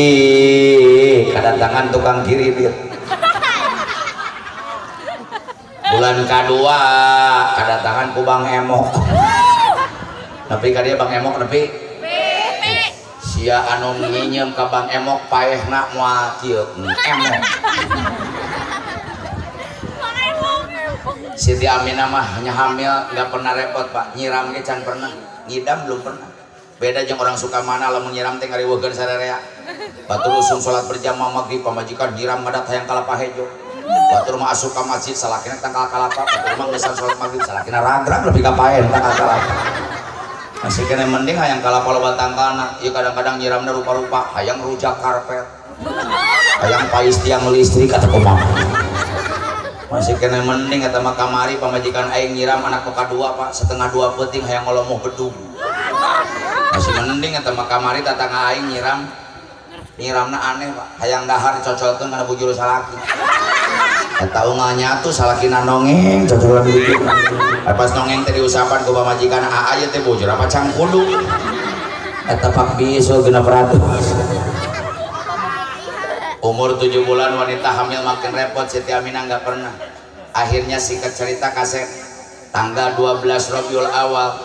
kadatangan tukang kiribit. Bulan kadua kadatangan ku Bang Emok. Nepi ka dieu Bang Emok nepi. Sia anu nginyeum ka Bang Emok paehna moal kieu emok. Siti Aminah mah nya hamil nggak pernah repot Pak, nyiram ge can pernah, ngidam belum pernah. Beda jeung orang suka mana lamun nyiram teh ngariweukeun sararea. Batur usum salat berjamaah maghrib pamajikan nyiram ngadat hayang kalapa hejo. Batur mah asup ka masjid salakina tangkal kalapa, batur mah geus salat maghrib salakina ragrag lebih ka paen tangkal kalapa. Masih kena mending hayang kalapa loba tangkalna, ieu kadang-kadang nyiramna rupa-rupa, hayang rujak karpet. Hayang pais tiang listrik atau kumaha. kene mending eta mah kamari pamajikan aing nyiram anak nu kadua Pak 1:30 peuting hayang ngolomoh bedug. Masih mending eta mah kamari tatangga aing nyiram. Nyiramna aneh Pak, hayang dahar dicocolkeun kana bujur salaki. Eta unggal nyatu salakina nongeng cocolan bujur. Pas nongeng teh diusapan ku pamajikan aa ieu teh bujur apa cangkudu. Eta pak bisul 600. Umur 7 bulan wanita hamil makin repot, Siti Aminah nggak pernah. Akhirnya singkat cerita kasep tanggal 12 Rabiul Awal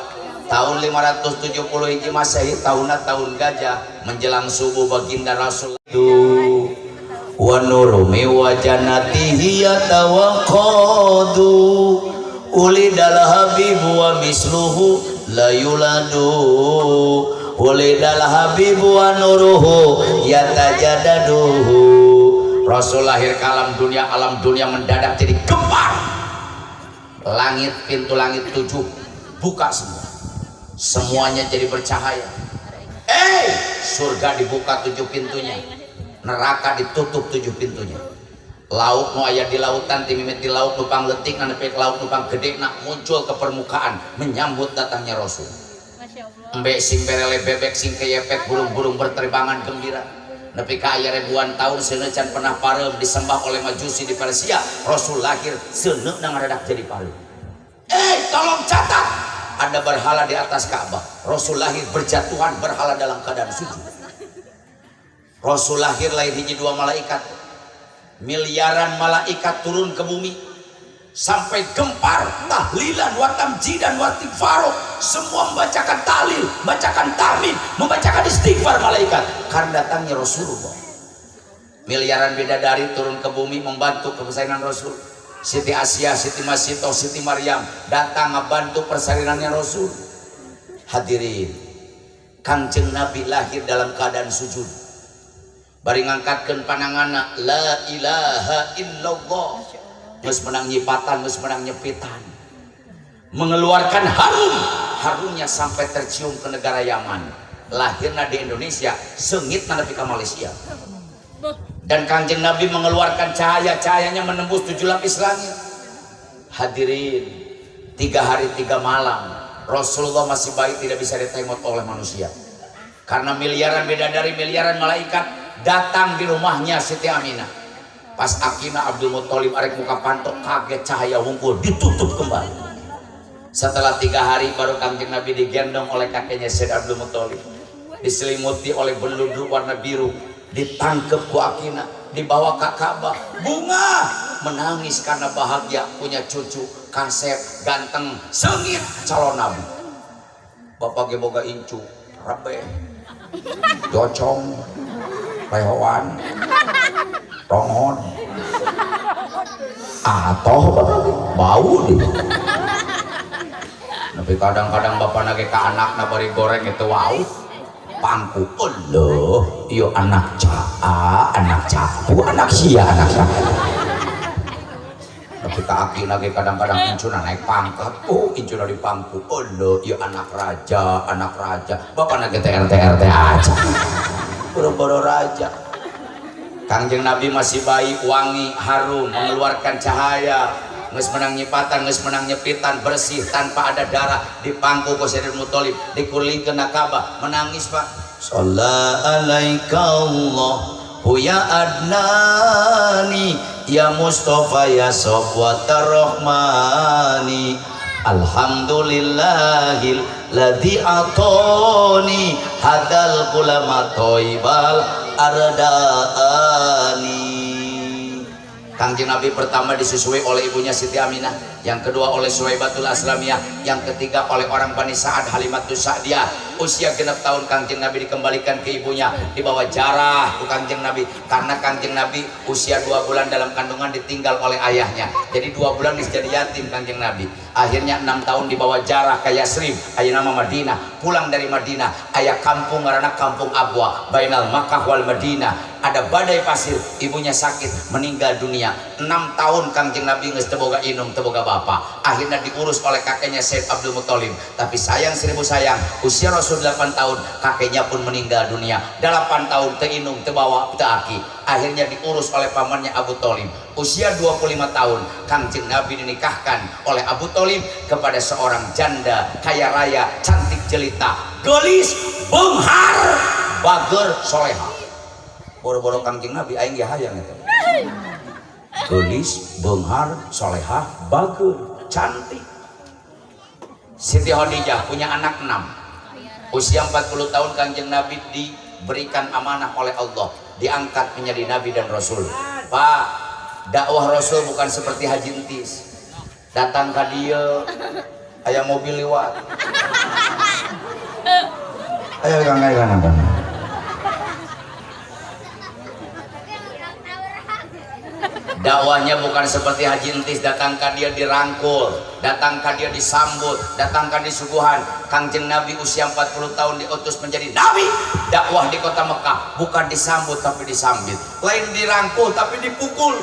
tahun 570 Hiji Masehi, tahunna tahun gajah, menjelang subuh baginda Rasul itu wa nurumi wa jannatihi yatawaqqadu ulidal habibu wa misluhu la yuladu ulidal habibu wa nuruhu yatajadaduhu. Rasul lahir ke alam dunia mendadak jadi gempar. Langit, pintu langit 7 buka semua, semuanya jadi bercahaya. Surga dibuka 7 pintunya, neraka ditutup 7 pintunya. Laut nu aya di lautan timimit di laut nu pangletik nepi ka laut nu panggedena muncul ke permukaan menyambut datangnya Rasul. Embe sing berele bebek sing keyepet, burung-burung berterbangan gembira. Nepi ka aya ribuan tahun seuneu can pernah pareum disembah oleh Majusi di Persia. Rasul lahir seuneu ngaradak jadi pareum. Tolong catat, ada berhala di atas Ka'bah. Rasul lahir berjatuhan berhala dalam keadaan sujud. Rasul lahir lahir hiji dua malaikat, miliaran malaikat turun ke bumi sampai gempar tahlilan wa tamjidan wa istighfar, semua membacakan tahlil, membacakan tahmid, membacakan istighfar malaikat karena datangnya Rasulullah. Miliaran bidadari turun ke bumi membantu kebesaran Rasul. Siti Asia, Siti Masito, Siti Maryam datang membantu persalinannya Rasul. Hadirin, Kangjeng Nabi lahir dalam keadaan sujud. Bari ngangkatkeun pananganna la ilaha illallah. Geus menang nyipatan, geus menang nyepitan. Mengeluarkan harum, harumnya sampai tercium ke negara Yaman. Lahirna di Indonesia, seungitna nepi ka Malaysia. Dan Kangjeng Nabi mengeluarkan cahaya, cahayanya menembus 7 lapis langit. Hadirin, 3 hari 3 malam Rasulullah masih baik, tidak bisa ditengok oleh manusia. Karena miliaran bidadari, miliaran malaikat datang di rumahnya Siti Aminah. Pas Akina Abdul Muthalib arek muka pantok, kaget cahaya wungkul ditutup kembali. Setelah 3 hari baru Kangjeng Nabi digendong oleh kakeknya Sayyid Abdul Muthalib, diselimuti oleh beludru warna biru, ditangkep ku Akina, dibawa ke Ka'bah. Bunga menangis karena bahagia punya cucu kasep, ganteng, sengit, calon nabi. Bapak ge boga incu, rebeh, jocong, lehoan, rongon, atau bau deh. Tapi kadang-kadang bapak nage ke anak na bari goreng itu wow, pangku, Allah, iyo anak caa, anak capu, anak sia, anak siapa. Tapi ke aki nage kadang-kadang incuna naik pangkat, oh incuna di pangku, Allah, iyo anak raja, anak raja. Bapak nage TRT RT aja, boro-boro raja. Kangjeng Nabi masih bayi, wangi, harum, mengeluarkan cahaya. Geus menang nyipatan, geus menang nyepitan, bersih tanpa ada darah, dipangku ku Sayyidina Muthalib, dikulingkeun ka Ka'bah, menangis Pak. Shalla alaika Allah ya Adnani ya Mustafa ya Sofwatar Rahmani. Alhamdulillahil ladzi atoni hadal kulama thaibal ardaani. Kangjeng Nabi pertama disusui oleh ibunya Siti Aminah, yang kedua oleh Suwaibatul Aslamiyah, yang ketiga oleh orang Bani Sa'ad Halimatus Sa'diyah. Usia 6 tahun Kangjeng Nabi dikembalikan ke ibunya, dibawa jarah ke Kangjeng Nabi karena Kangjeng Nabi usia 2 bulan dalam kandungan ditinggal oleh ayahnya. Jadi 2 bulan jadi yatim Kangjeng Nabi. Akhirnya 6 tahun dibawa jarah ke Yasrib, ayah nama Madinah. Pulang dari Madinah, ayah kampung ngaranna Kampung Abwa, bainal Makkah wal Madinah. Ada badai pasir, ibunya sakit, meninggal dunia. 6 tahun Kangjeng Nabi geus teu boga indung, teu boga bapa. Akhirnya diurus oleh kakeknya Said Abdul Muthalib. Tapi sayang seribu sayang, usia Rasul 8 tahun, kakeknya pun meninggal dunia. 8 tahun teu indung, teu bawa, teu aki. Akhirnya diurus oleh pamannya Abu Thalib. Usia 25 tahun, Kangjeng Nabi dinikahkan oleh Abu Thalib kepada seorang janda kaya raya, cantik jelita, gelis, beunghar, bager, soleha. Boro-boro Kangjeng Nabi aing ge hayang eta. Gelis, beunghar, soleha, bager, cantik. Siti Khadijah punya anak 6. Usia 40 tahun Kangjeng Nabi diberikan amanah oleh Allah, diangkat menjadi nabi dan rasul. Pak, dakwah rasul bukan seperti Haji Entis. Datang ke dia, aya mobil lewat. Ayo Kang, ayo Kang, Kang. Dakwahnya bukan seperti Haji Entis, datang ke dia dirangkul, datang ke dia disambut, datang ke disuguhan. Kangjeng Nabi usia 40 tahun diutus menjadi nabi, dakwah di kota Mekah bukan disambut tapi disambit, lain dirangkul tapi dipukul.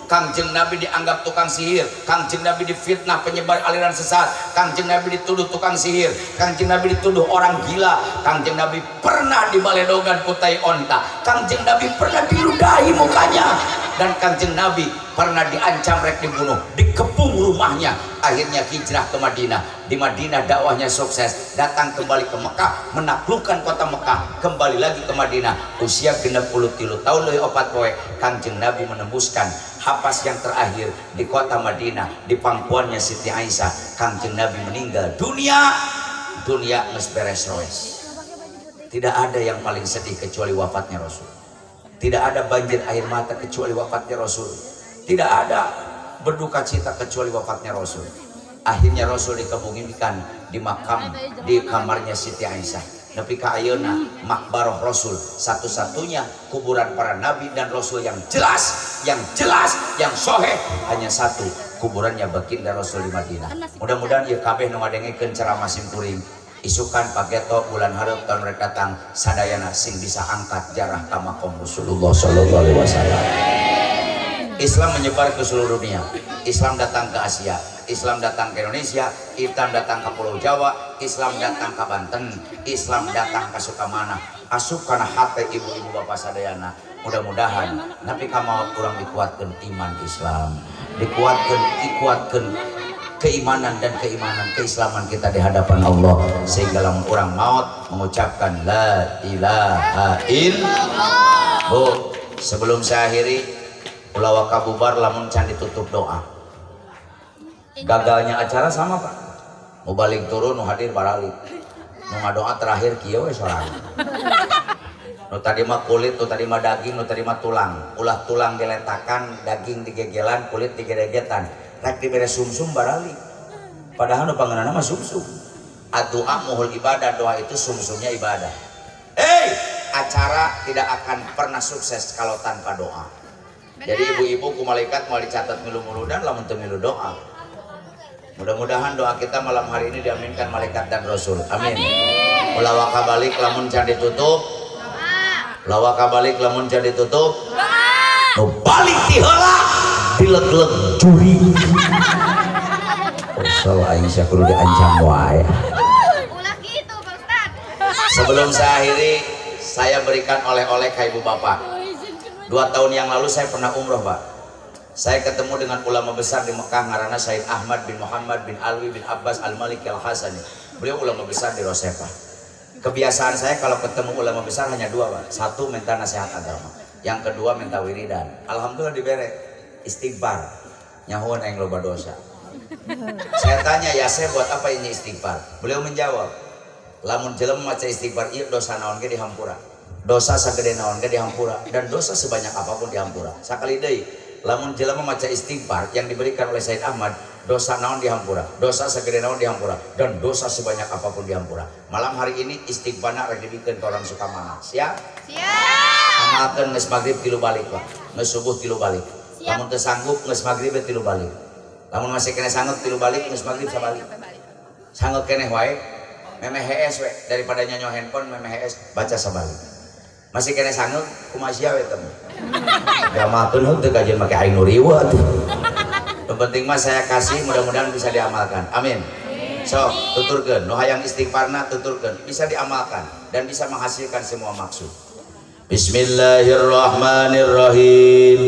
Kangjeng Nabi dianggap tukang sihir, Kangjeng Nabi difitnah penyebar aliran sesat, Kangjeng Nabi dituduh tukang sihir, Kangjeng Nabi dituduh orang gila, Kangjeng Nabi pernah dibaledogan kutai onta, Kangjeng Nabi pernah diludahi mukanya, dan Kangjeng Nabi pernah diancam rek dibunuh, dikepung rumahnya. Akhirnya hijrah ke Madinah. Di Madinah dakwahnya sukses, datang kembali ke Mekah, menaklukkan kota Mekah, kembali lagi ke Madinah. Usia 63 tahun leuwih 4 poe, Kangjeng Nabi menembuskan hapas yang terakhir di kota Madinah, di pangkuannya Siti Aisyah. Kangjeng Nabi meninggal dunia, dunia geus beres roes. Tidak ada yang paling sedih kecuali wafatnya Rasul. Tidak ada banjir air mata kecuali wafatnya Rasul. Tidak ada berduka cita kecuali wafatnya Rasul. Akhirnya Rasul dikebumikan di makam di kamarnya Siti Aisyah. Nepi ka ayeuna makbaroh Rasul, satu-satunya kuburan para nabi dan Rasul yang jelas, yang jelas, yang soheh hanya satu, kuburannya baginda Rasul di Madinah. Mudah-mudahan ieu kabeh nu ngadengekeun ceramah simkuring isukan pageto bulan hareup tahun rek datang sadayana sing bisa angkat jarah ka makom Rasulullah sallallahu alaihi wasallam. Islam menyebar ke seluruh dunia. Islam datang ke Asia, Islam datang ke Indonesia, Islam datang ke Pulau Jawa, Islam datang ke Banten, Islam datang ke Sukamana. Asup kana hate ibu-ibu bapak sadayana. Mudah-mudahan nepi ka maot kurang dikuatkeun iman Islam, dikuatkeun, dikuatkeun keimanan dan keimanan keislaman kita di hadapan Allah, sehingga lamun urang maut mengucapkan la ilaha illallah. Bu, sebelum saya akhiri, ulah waka bubar lamun can ditutup doa. Gagalnya acara sama Pak, mau balik turun nu hadir baralik, nu ngadoa terakhir kieu we sorangan. Nu tadi mah kulit, nu tadi mah daging, nu tadi mah tulang. Ulah tulang diletakan, daging digegelan, kulit digeregetan. Rek dibere sumsum baralik. Padahal nu pangeunana mah sumsum. Addu'a muhul ibadah, doa itu sumsumnya ibadah. Acara tidak akan pernah sukses kalau tanpa doa. Jadi ibu-ibu ku malaikat mau dicatat milu muludan lamun teu milu doa. Mudah-mudahan doa kita malam hari ini diaminkan malaikat dan rasul. Amin. Ulah waka balik lamun can ditutup. Ulah waka balik lamun can ditutup. Nu balik ti heula dileg-leg juri. Kesel aing sia kudu diancam wae. Ulah gitu, Pak Ustad. Sebelum saya akhiri, saya berikan oleh-oleh ke ibu bapak. 2 tahun yang lalu saya pernah umroh, Pak. Saya ketemu dengan ulama besar di Mekah, ngaranna Said Ahmad bin Muhammad bin Alwi bin Abbas Al-Maliki Al-Hasani. Beliau ulama besar di Rosepa. Kebiasaan saya kalau ketemu ulama besar hanya 2, Pak. 1, minta nasihat agama. Yang kedua, minta wiridan. Alhamdulillah dibere istighfar. Nyahuan aing loba dosa. Saya tanya, ya saya buat apa ini istighfar? Beliau menjawab, lamun jelema maca istighfar ieu dosa naon ge dihampura. Dosa sagede naon ge dihampura, dan dosa sebanyak apapun dihampura. Sakali deui, lamun jelema maca istighfar yang diberikan oleh Said Ahmad, dosa naon dihampura, dosa segede naon dihampura, dan dosa sebanyak apapun dihampura. Malam hari ini istighfarna rek dibikeun ka orang Sukamana. Siap? Siap. Amalkeun geus magrib 3 balik, Pak. Geus subuh 3 balik. Lamun teu sanggup geus magrib 3 balik. Lamun masih kene sanggup 3 balik, geus magrib sabalik. Sanggup keneh wae, memeh hees we, daripada nyanyo handphone memeh hees baca sabalik. Masih kena sangeuk kumaha sia we teh. Diamalkeun heuh teu kajian make aing nu riweuh atuh. Yang penting mah saya kasih, mudah-mudahan bisa diamalkan. Amin. So, tuturkeun, nu hayang istighfarna tuturkeun, bisa diamalkan dan bisa menghasilkan semua maksud. Bismillahirrahmanirrahim.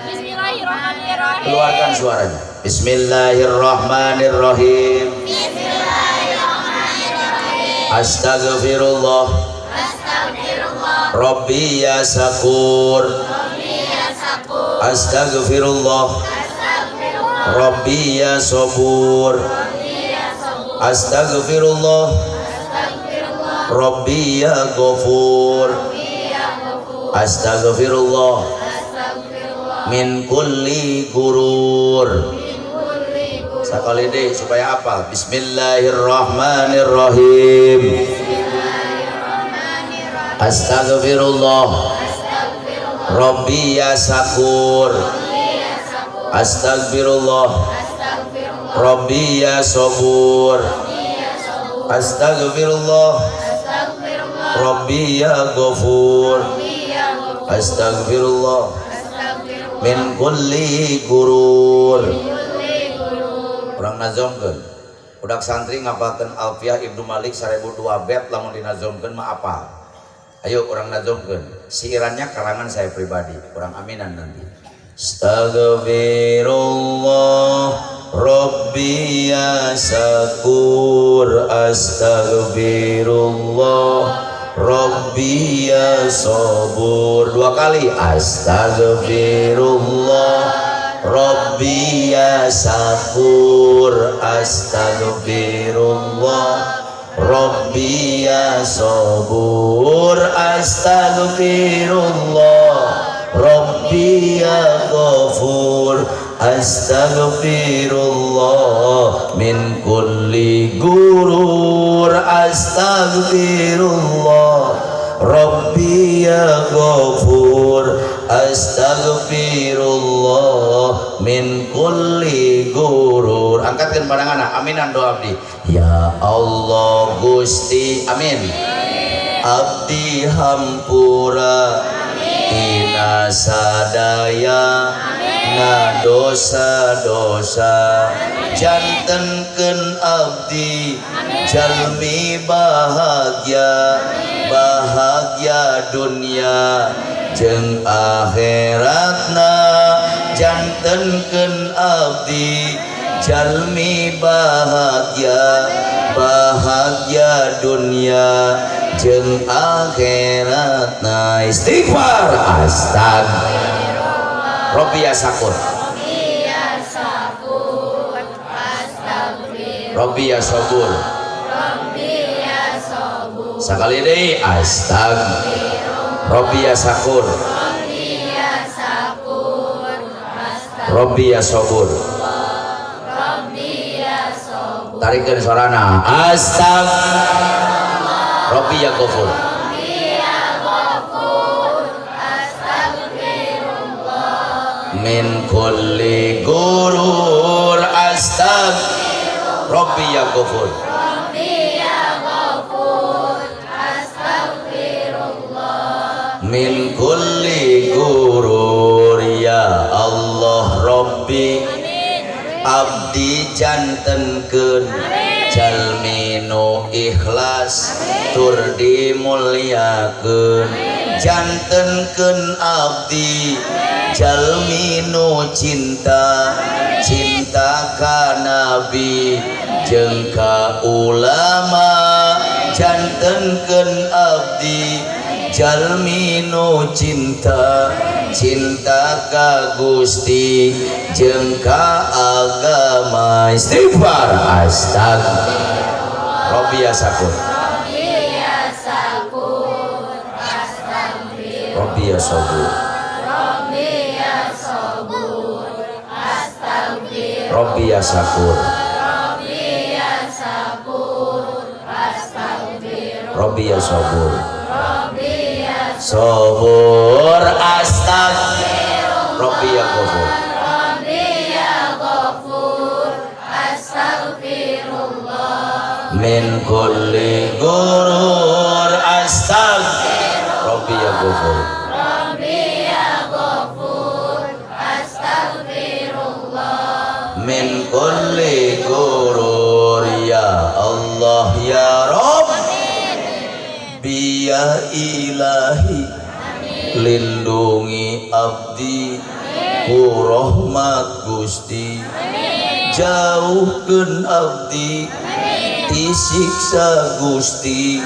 Bismillahirrahmanirrahim. Keluarkan suaranya. Bismillahirrahmanirrahim. Bismillahirrahmanirrahim. Astagfirullah. Astagfirullah. Rabbi ya sakur. Rabbi ya sakur. Astagfirullah. Astagfirullah. Rabbi ya sabur. Rabbi ya sabur. Astagfirullah. Astagfirullah. Rabbi ya ghafur. Rabbi ya ghafur. Astagfirullah. Astagfirullah. Min kulli gurur. Min kulli gurur. Sekali deh supaya apa? Bismillahirrahmanirrahim. Bismillahirrahmanirrahim. Astagfirullah. Astagfirullah. Rabbi ya sakur. Rabbi ya sakur. Astagfirullah. Astagfirullah. Rabbi ya sabur. Rabbi ya sabur. Astagfirullah. Astagfirullah. Rabbi ya ghafur. Rabbi ya ghafur. Astagfirullah. Astagfirullah. Min kulli gurur. Kulli gurur. Urang nazomkeun. Budak santri ngapalkeun Alfiah Ibnu Malik 1002 bet lamun dinazomkeun mah apal. Ayo urang nazomkeun. Siirannya karangan saya pribadi, urang aminan nanti. Astagfirullah Rabbi ya sakur. Astagfirullah Rabbi ya sabur. Dua kali. Astagfirullah Rabbi ya sakur. Astagfirullah Rabbi ya sabur. Astagfirullah Rabbi ya ghafur. Astagfirullah min kulli gurur. Astagfirullah Rabbi ya ghafur. Astagfirullah min kulli gurur. Angkatkan pandangan, aminan doa abdi. Ya Allah Gusti, amin. Abdi hampura tina sadaya na dosa-dosa. Jantenkeun abdi jalmi bahagia, bahagia dunia jeung akhiratna. Jantenkeun abdi jalmi bahagia, bahagia dunia jeung akhiratna. Istighfar. Astagfirullah. Rabbi ya sakur. Rabbi ya sakur. Astagfirullah. Rabbi ya sabur. Rabbi ya sabur. Sekali deui. Astagfirullah. Rabbi ya sakur. Rabbi ya sakur. Astagfirullah. Rabbi ya sabur. Rabbi ya sabur. Tarikeun sorana. Astagfirullah. Rabbi ya ghafur. Rabbi ya ghafur. Astagfirullah. Min kulli gurur. Astagfirullah. Rabbi ya ghafur. Rabbi ya ghafur. Astagfirullah. Min kulli gurur. Ya Allah Rabbi. Abdi jantenkeun jalmi nu ikhlas tur dimulyakeun. Jantenkeun abdi jalmi nu cinta, cinta ka nabi jeung ka ulama. Jantenkeun abdi jalmi nu cinta, cinta ka Gusti jeung ka agama. Istighfar. Astagfirullah. Rabbi ya sakur. Rabbi ya sakur. Astagfirullah. Rabbi ya sabur. Rabbi ya sabur. Astagfirullah. Rabbi ya sakur. Rabbi ya sakur. Astagfirullah. Rabbi ya sabur. Rabbi ya sabur. Astagfirullah. Rabbi ya ghafur. Rabbi ya ghafur. Astagfirullah. Min kulli gurur. Astagfirullah. Ghafur, Rabbi ya Ghafur, astaghfirullah min kulli gurur. Ya Allah ya Rabbi ya Ilahi, lindungi abdi ku rahmat Gusti, jauhkeun abdi ti siksa Gusti,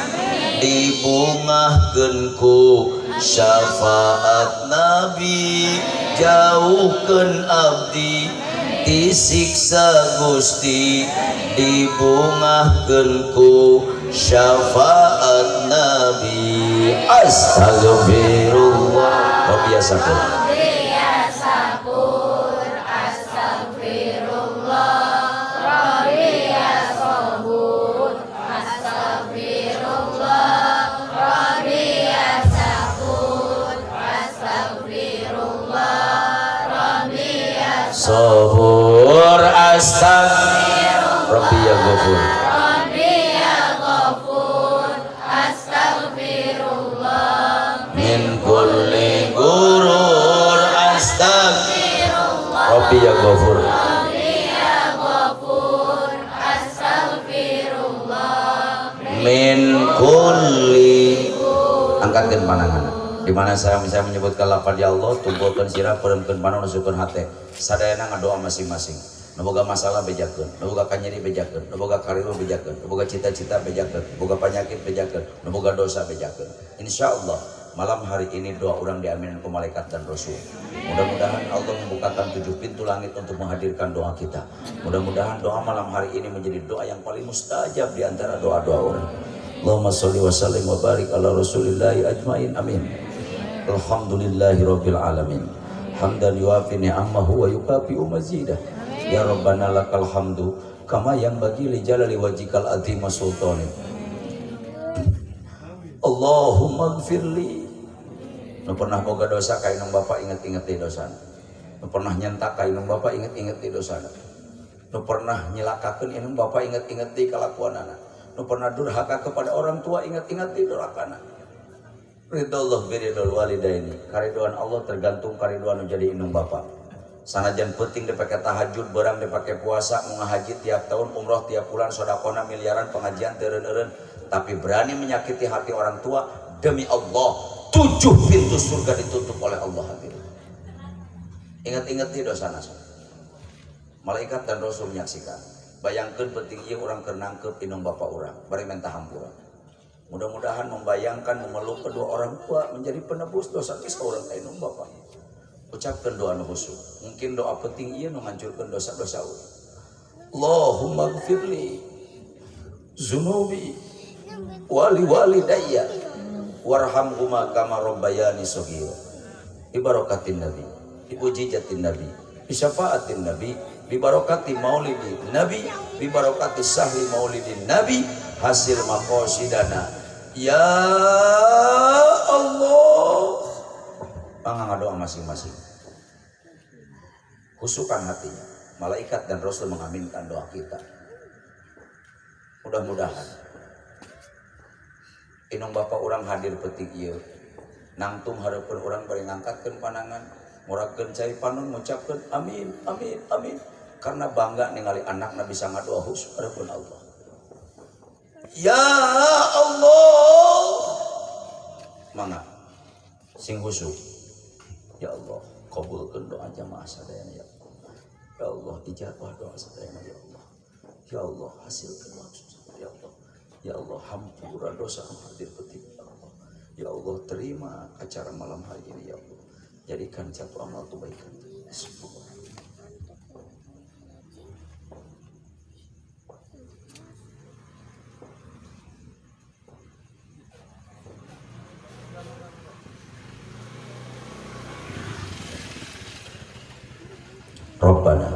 dibungahkeun ku syafaat Nabi, jauhkeun abdi ti siksa Gusti, dibungahkeun ku syafaat Nabi. Astagfirullah Rabbi ya Sakur, Rabbi ya Sakur, astaghfirullah Rabbi ya Sabur, astaghfirullah Rabbi ya Sakur, astaghfirullah Rabbi ya Sabur, astagfirullah Rabbi ya Ghafur, Rabbi ya Ghafur, astaghfirullah min kulli gurur. Astagfirullah Rabbi ya Ghafur, Rabbi ya Ghafur, astaghfirullah min kulli. Angkatkan pandangan di mana saya misalnya menyebutkan lafaz ya Allah, tumpulkeun sirah, peureumkeun panon, nusukkeun hate, sadayana ngadoa masing-masing. Nu boga masalah bejakeun, nu boga kanyeri bejakeun, nu boga kariru bejakeun, nu boga cita-cita bejakeun, nu boga penyakit bejakeun, nu boga dosa bejakeun. Insyaallah malam hari ini doa orang diaminin ku malaikat dan rasul. Mudah-mudahan Allah membukakan 7 pintu langit untuk menghadirkan doa kita. Mudah-mudahan doa malam hari ini menjadi doa yang paling mustajab di antara doa-doa orang. Allahumma sholli wa sallim wa barik ala rasulillahi ajmain, amin. Alhamdulillahirabbil alamin. Hamdan yuafi ni'amahu wa yukafi'u mazidah. Ya Rabbana lakal hamdu kama yang bagi li jalali wajhikal azim wa sultani. Allahumma gfirli. Nu pernah boga dosa ka indung bapa inget-inget di dosana. Nu pernah nyentak ka indung bapa inget-inget di dosana. Nu pernah nyelakakeun indung bapa inget-inget di kalakuanana. Nu pernah durhaka kepada orang tua inget-inget di durhakana. Ridallah biridul walidaini. Karidoan Allah tergantung karidoan nu jadi indung bapa. Sanajan penting dipake tahajud, berang dipake puasa, mau ngahaji tiap tahun, umroh tiap bulan, sodakona miliaran, pengajian teureun-eureun, tapi berani menyakiti hati orang tua, demi Allah 7 pintu surga ditutup oleh Allah hadirin. Ingat-ingat di dosa nasa. Malaikat dan Rasul menyaksikan. Bayangkan penting ieu urang keur nangkep indung bapa urang, bari minta hampura. Mudah-mudahan membayangkan memeluk kedua orang tua menjadi penebus dosa kisah urang ka indung bapa. Ucapkan doa nu khusyuk. Mungkin doa penting ieu nu ngancurkeun dosa-dosa urang. Allahumma gfirli zunubi wali walidayya warhamhuma kama rabbayani shaghira. Bi barakatin nabi, bi mujizatin nabi, bi syafaatin nabi, bi barakati maulidi nabi, bi barakati sahri maulidin nabi, hasil maqasidana. Ya Allah. Mangga ngadoa masing-masing. Khusyukkan hatinya. Malaikat dan Rasul mengaminkan doa kita. Mudah-mudahan indung bapa urang hadir petik ieu. Nangtung hareupeun urang bari ngangkatkeun panangan, muragkeun cai panon, ngucapkeun amin, amin, amin. Karena bangga ningali anakna bisa ngadoa khusyuk hareupeun Allah. Ya Allah. Mangga sing khusyuk. Ya Allah, kabulkeun doa jamaah sadayana ya Allah. Ya Allah, ijabah doa sadayana ya Allah. Ya Allah, hasilkeun maksud ya Allah. Ya Allah, hampura dosa hadir petik ya Allah. Ya Allah, terima acara malam hari ini ya Allah. Jadikan satu amal kebaikan. Bismillah. Rabbana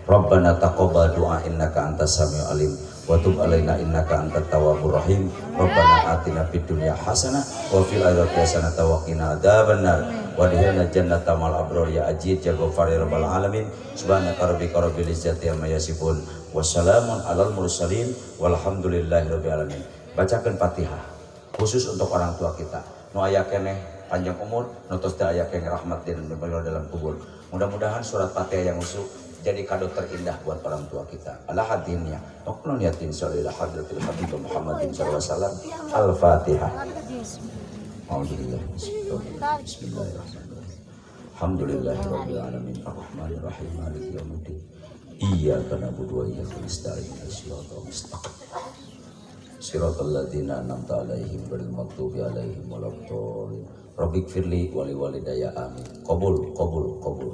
Rabbana taqabbal du'a innaka antas samiul alim wa tub alaina innaka antat tawwabur rahim. Rabbana atina fid dunya hasanah wa fil akhirati hasanah wa qina adzabannar wa adkhilna jannata ma'al abrar ya aziz ya ghaffar ya rabbal alamin. Subhanaka rabbika rabbil izzati amma yasifun wassalamun alal mursalin walhamdulillahi rabbil alamin. Bacakan Fatihah khusus untuk orang tua kita. Nu aya keneh Panjang umur, nu tos teu aya keng rahmat di dalam kubur. Mudah-mudahan surat Fatihah yang usu jadi kado terindah buat orang tua kita. Ala hadinnya. Wa kullu niyatin sallallahu hadratil habib Muhammadin sallallahu alaihi wasallam. Al-Fatihah. Alhamdulillah. Bismillahirrahmanirrahim. Alhamdulillahirabbil alamin arrahmanir rahim maliki yaumiddin. Iyyaka na'budu wa iyyaka nasta'in. Ihdinas siratal mustaqim. Siratal ladzina an'amta 'alaihim ghairil maghdubi 'alaihim waladdallin. Rabbighfirli wa liwalidayya amin. Qabul qabul qabul.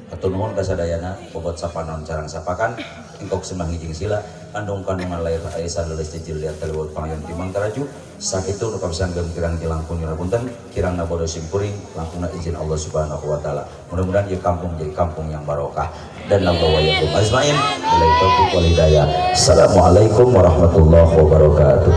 Hatur nuhun ka sadayana bobot sapanon carang sapakan ingkok semah ngijing sila kandung kandungan lahir aya sadeles jejil liat telewot pangyon timang taraju sakitu nu kapisanggem kirang jelangkung nyuwun punten kirangna bodo simkuring langkungna izin Allah Subhanahu wa taala. Mudah-mudahan ieu kampung jadi kampung yang barokah dan Allah wa yakum ajmain. Billahi taufiq wal hidayah. Assalamualaikum warahmatullahi wabarakatuh.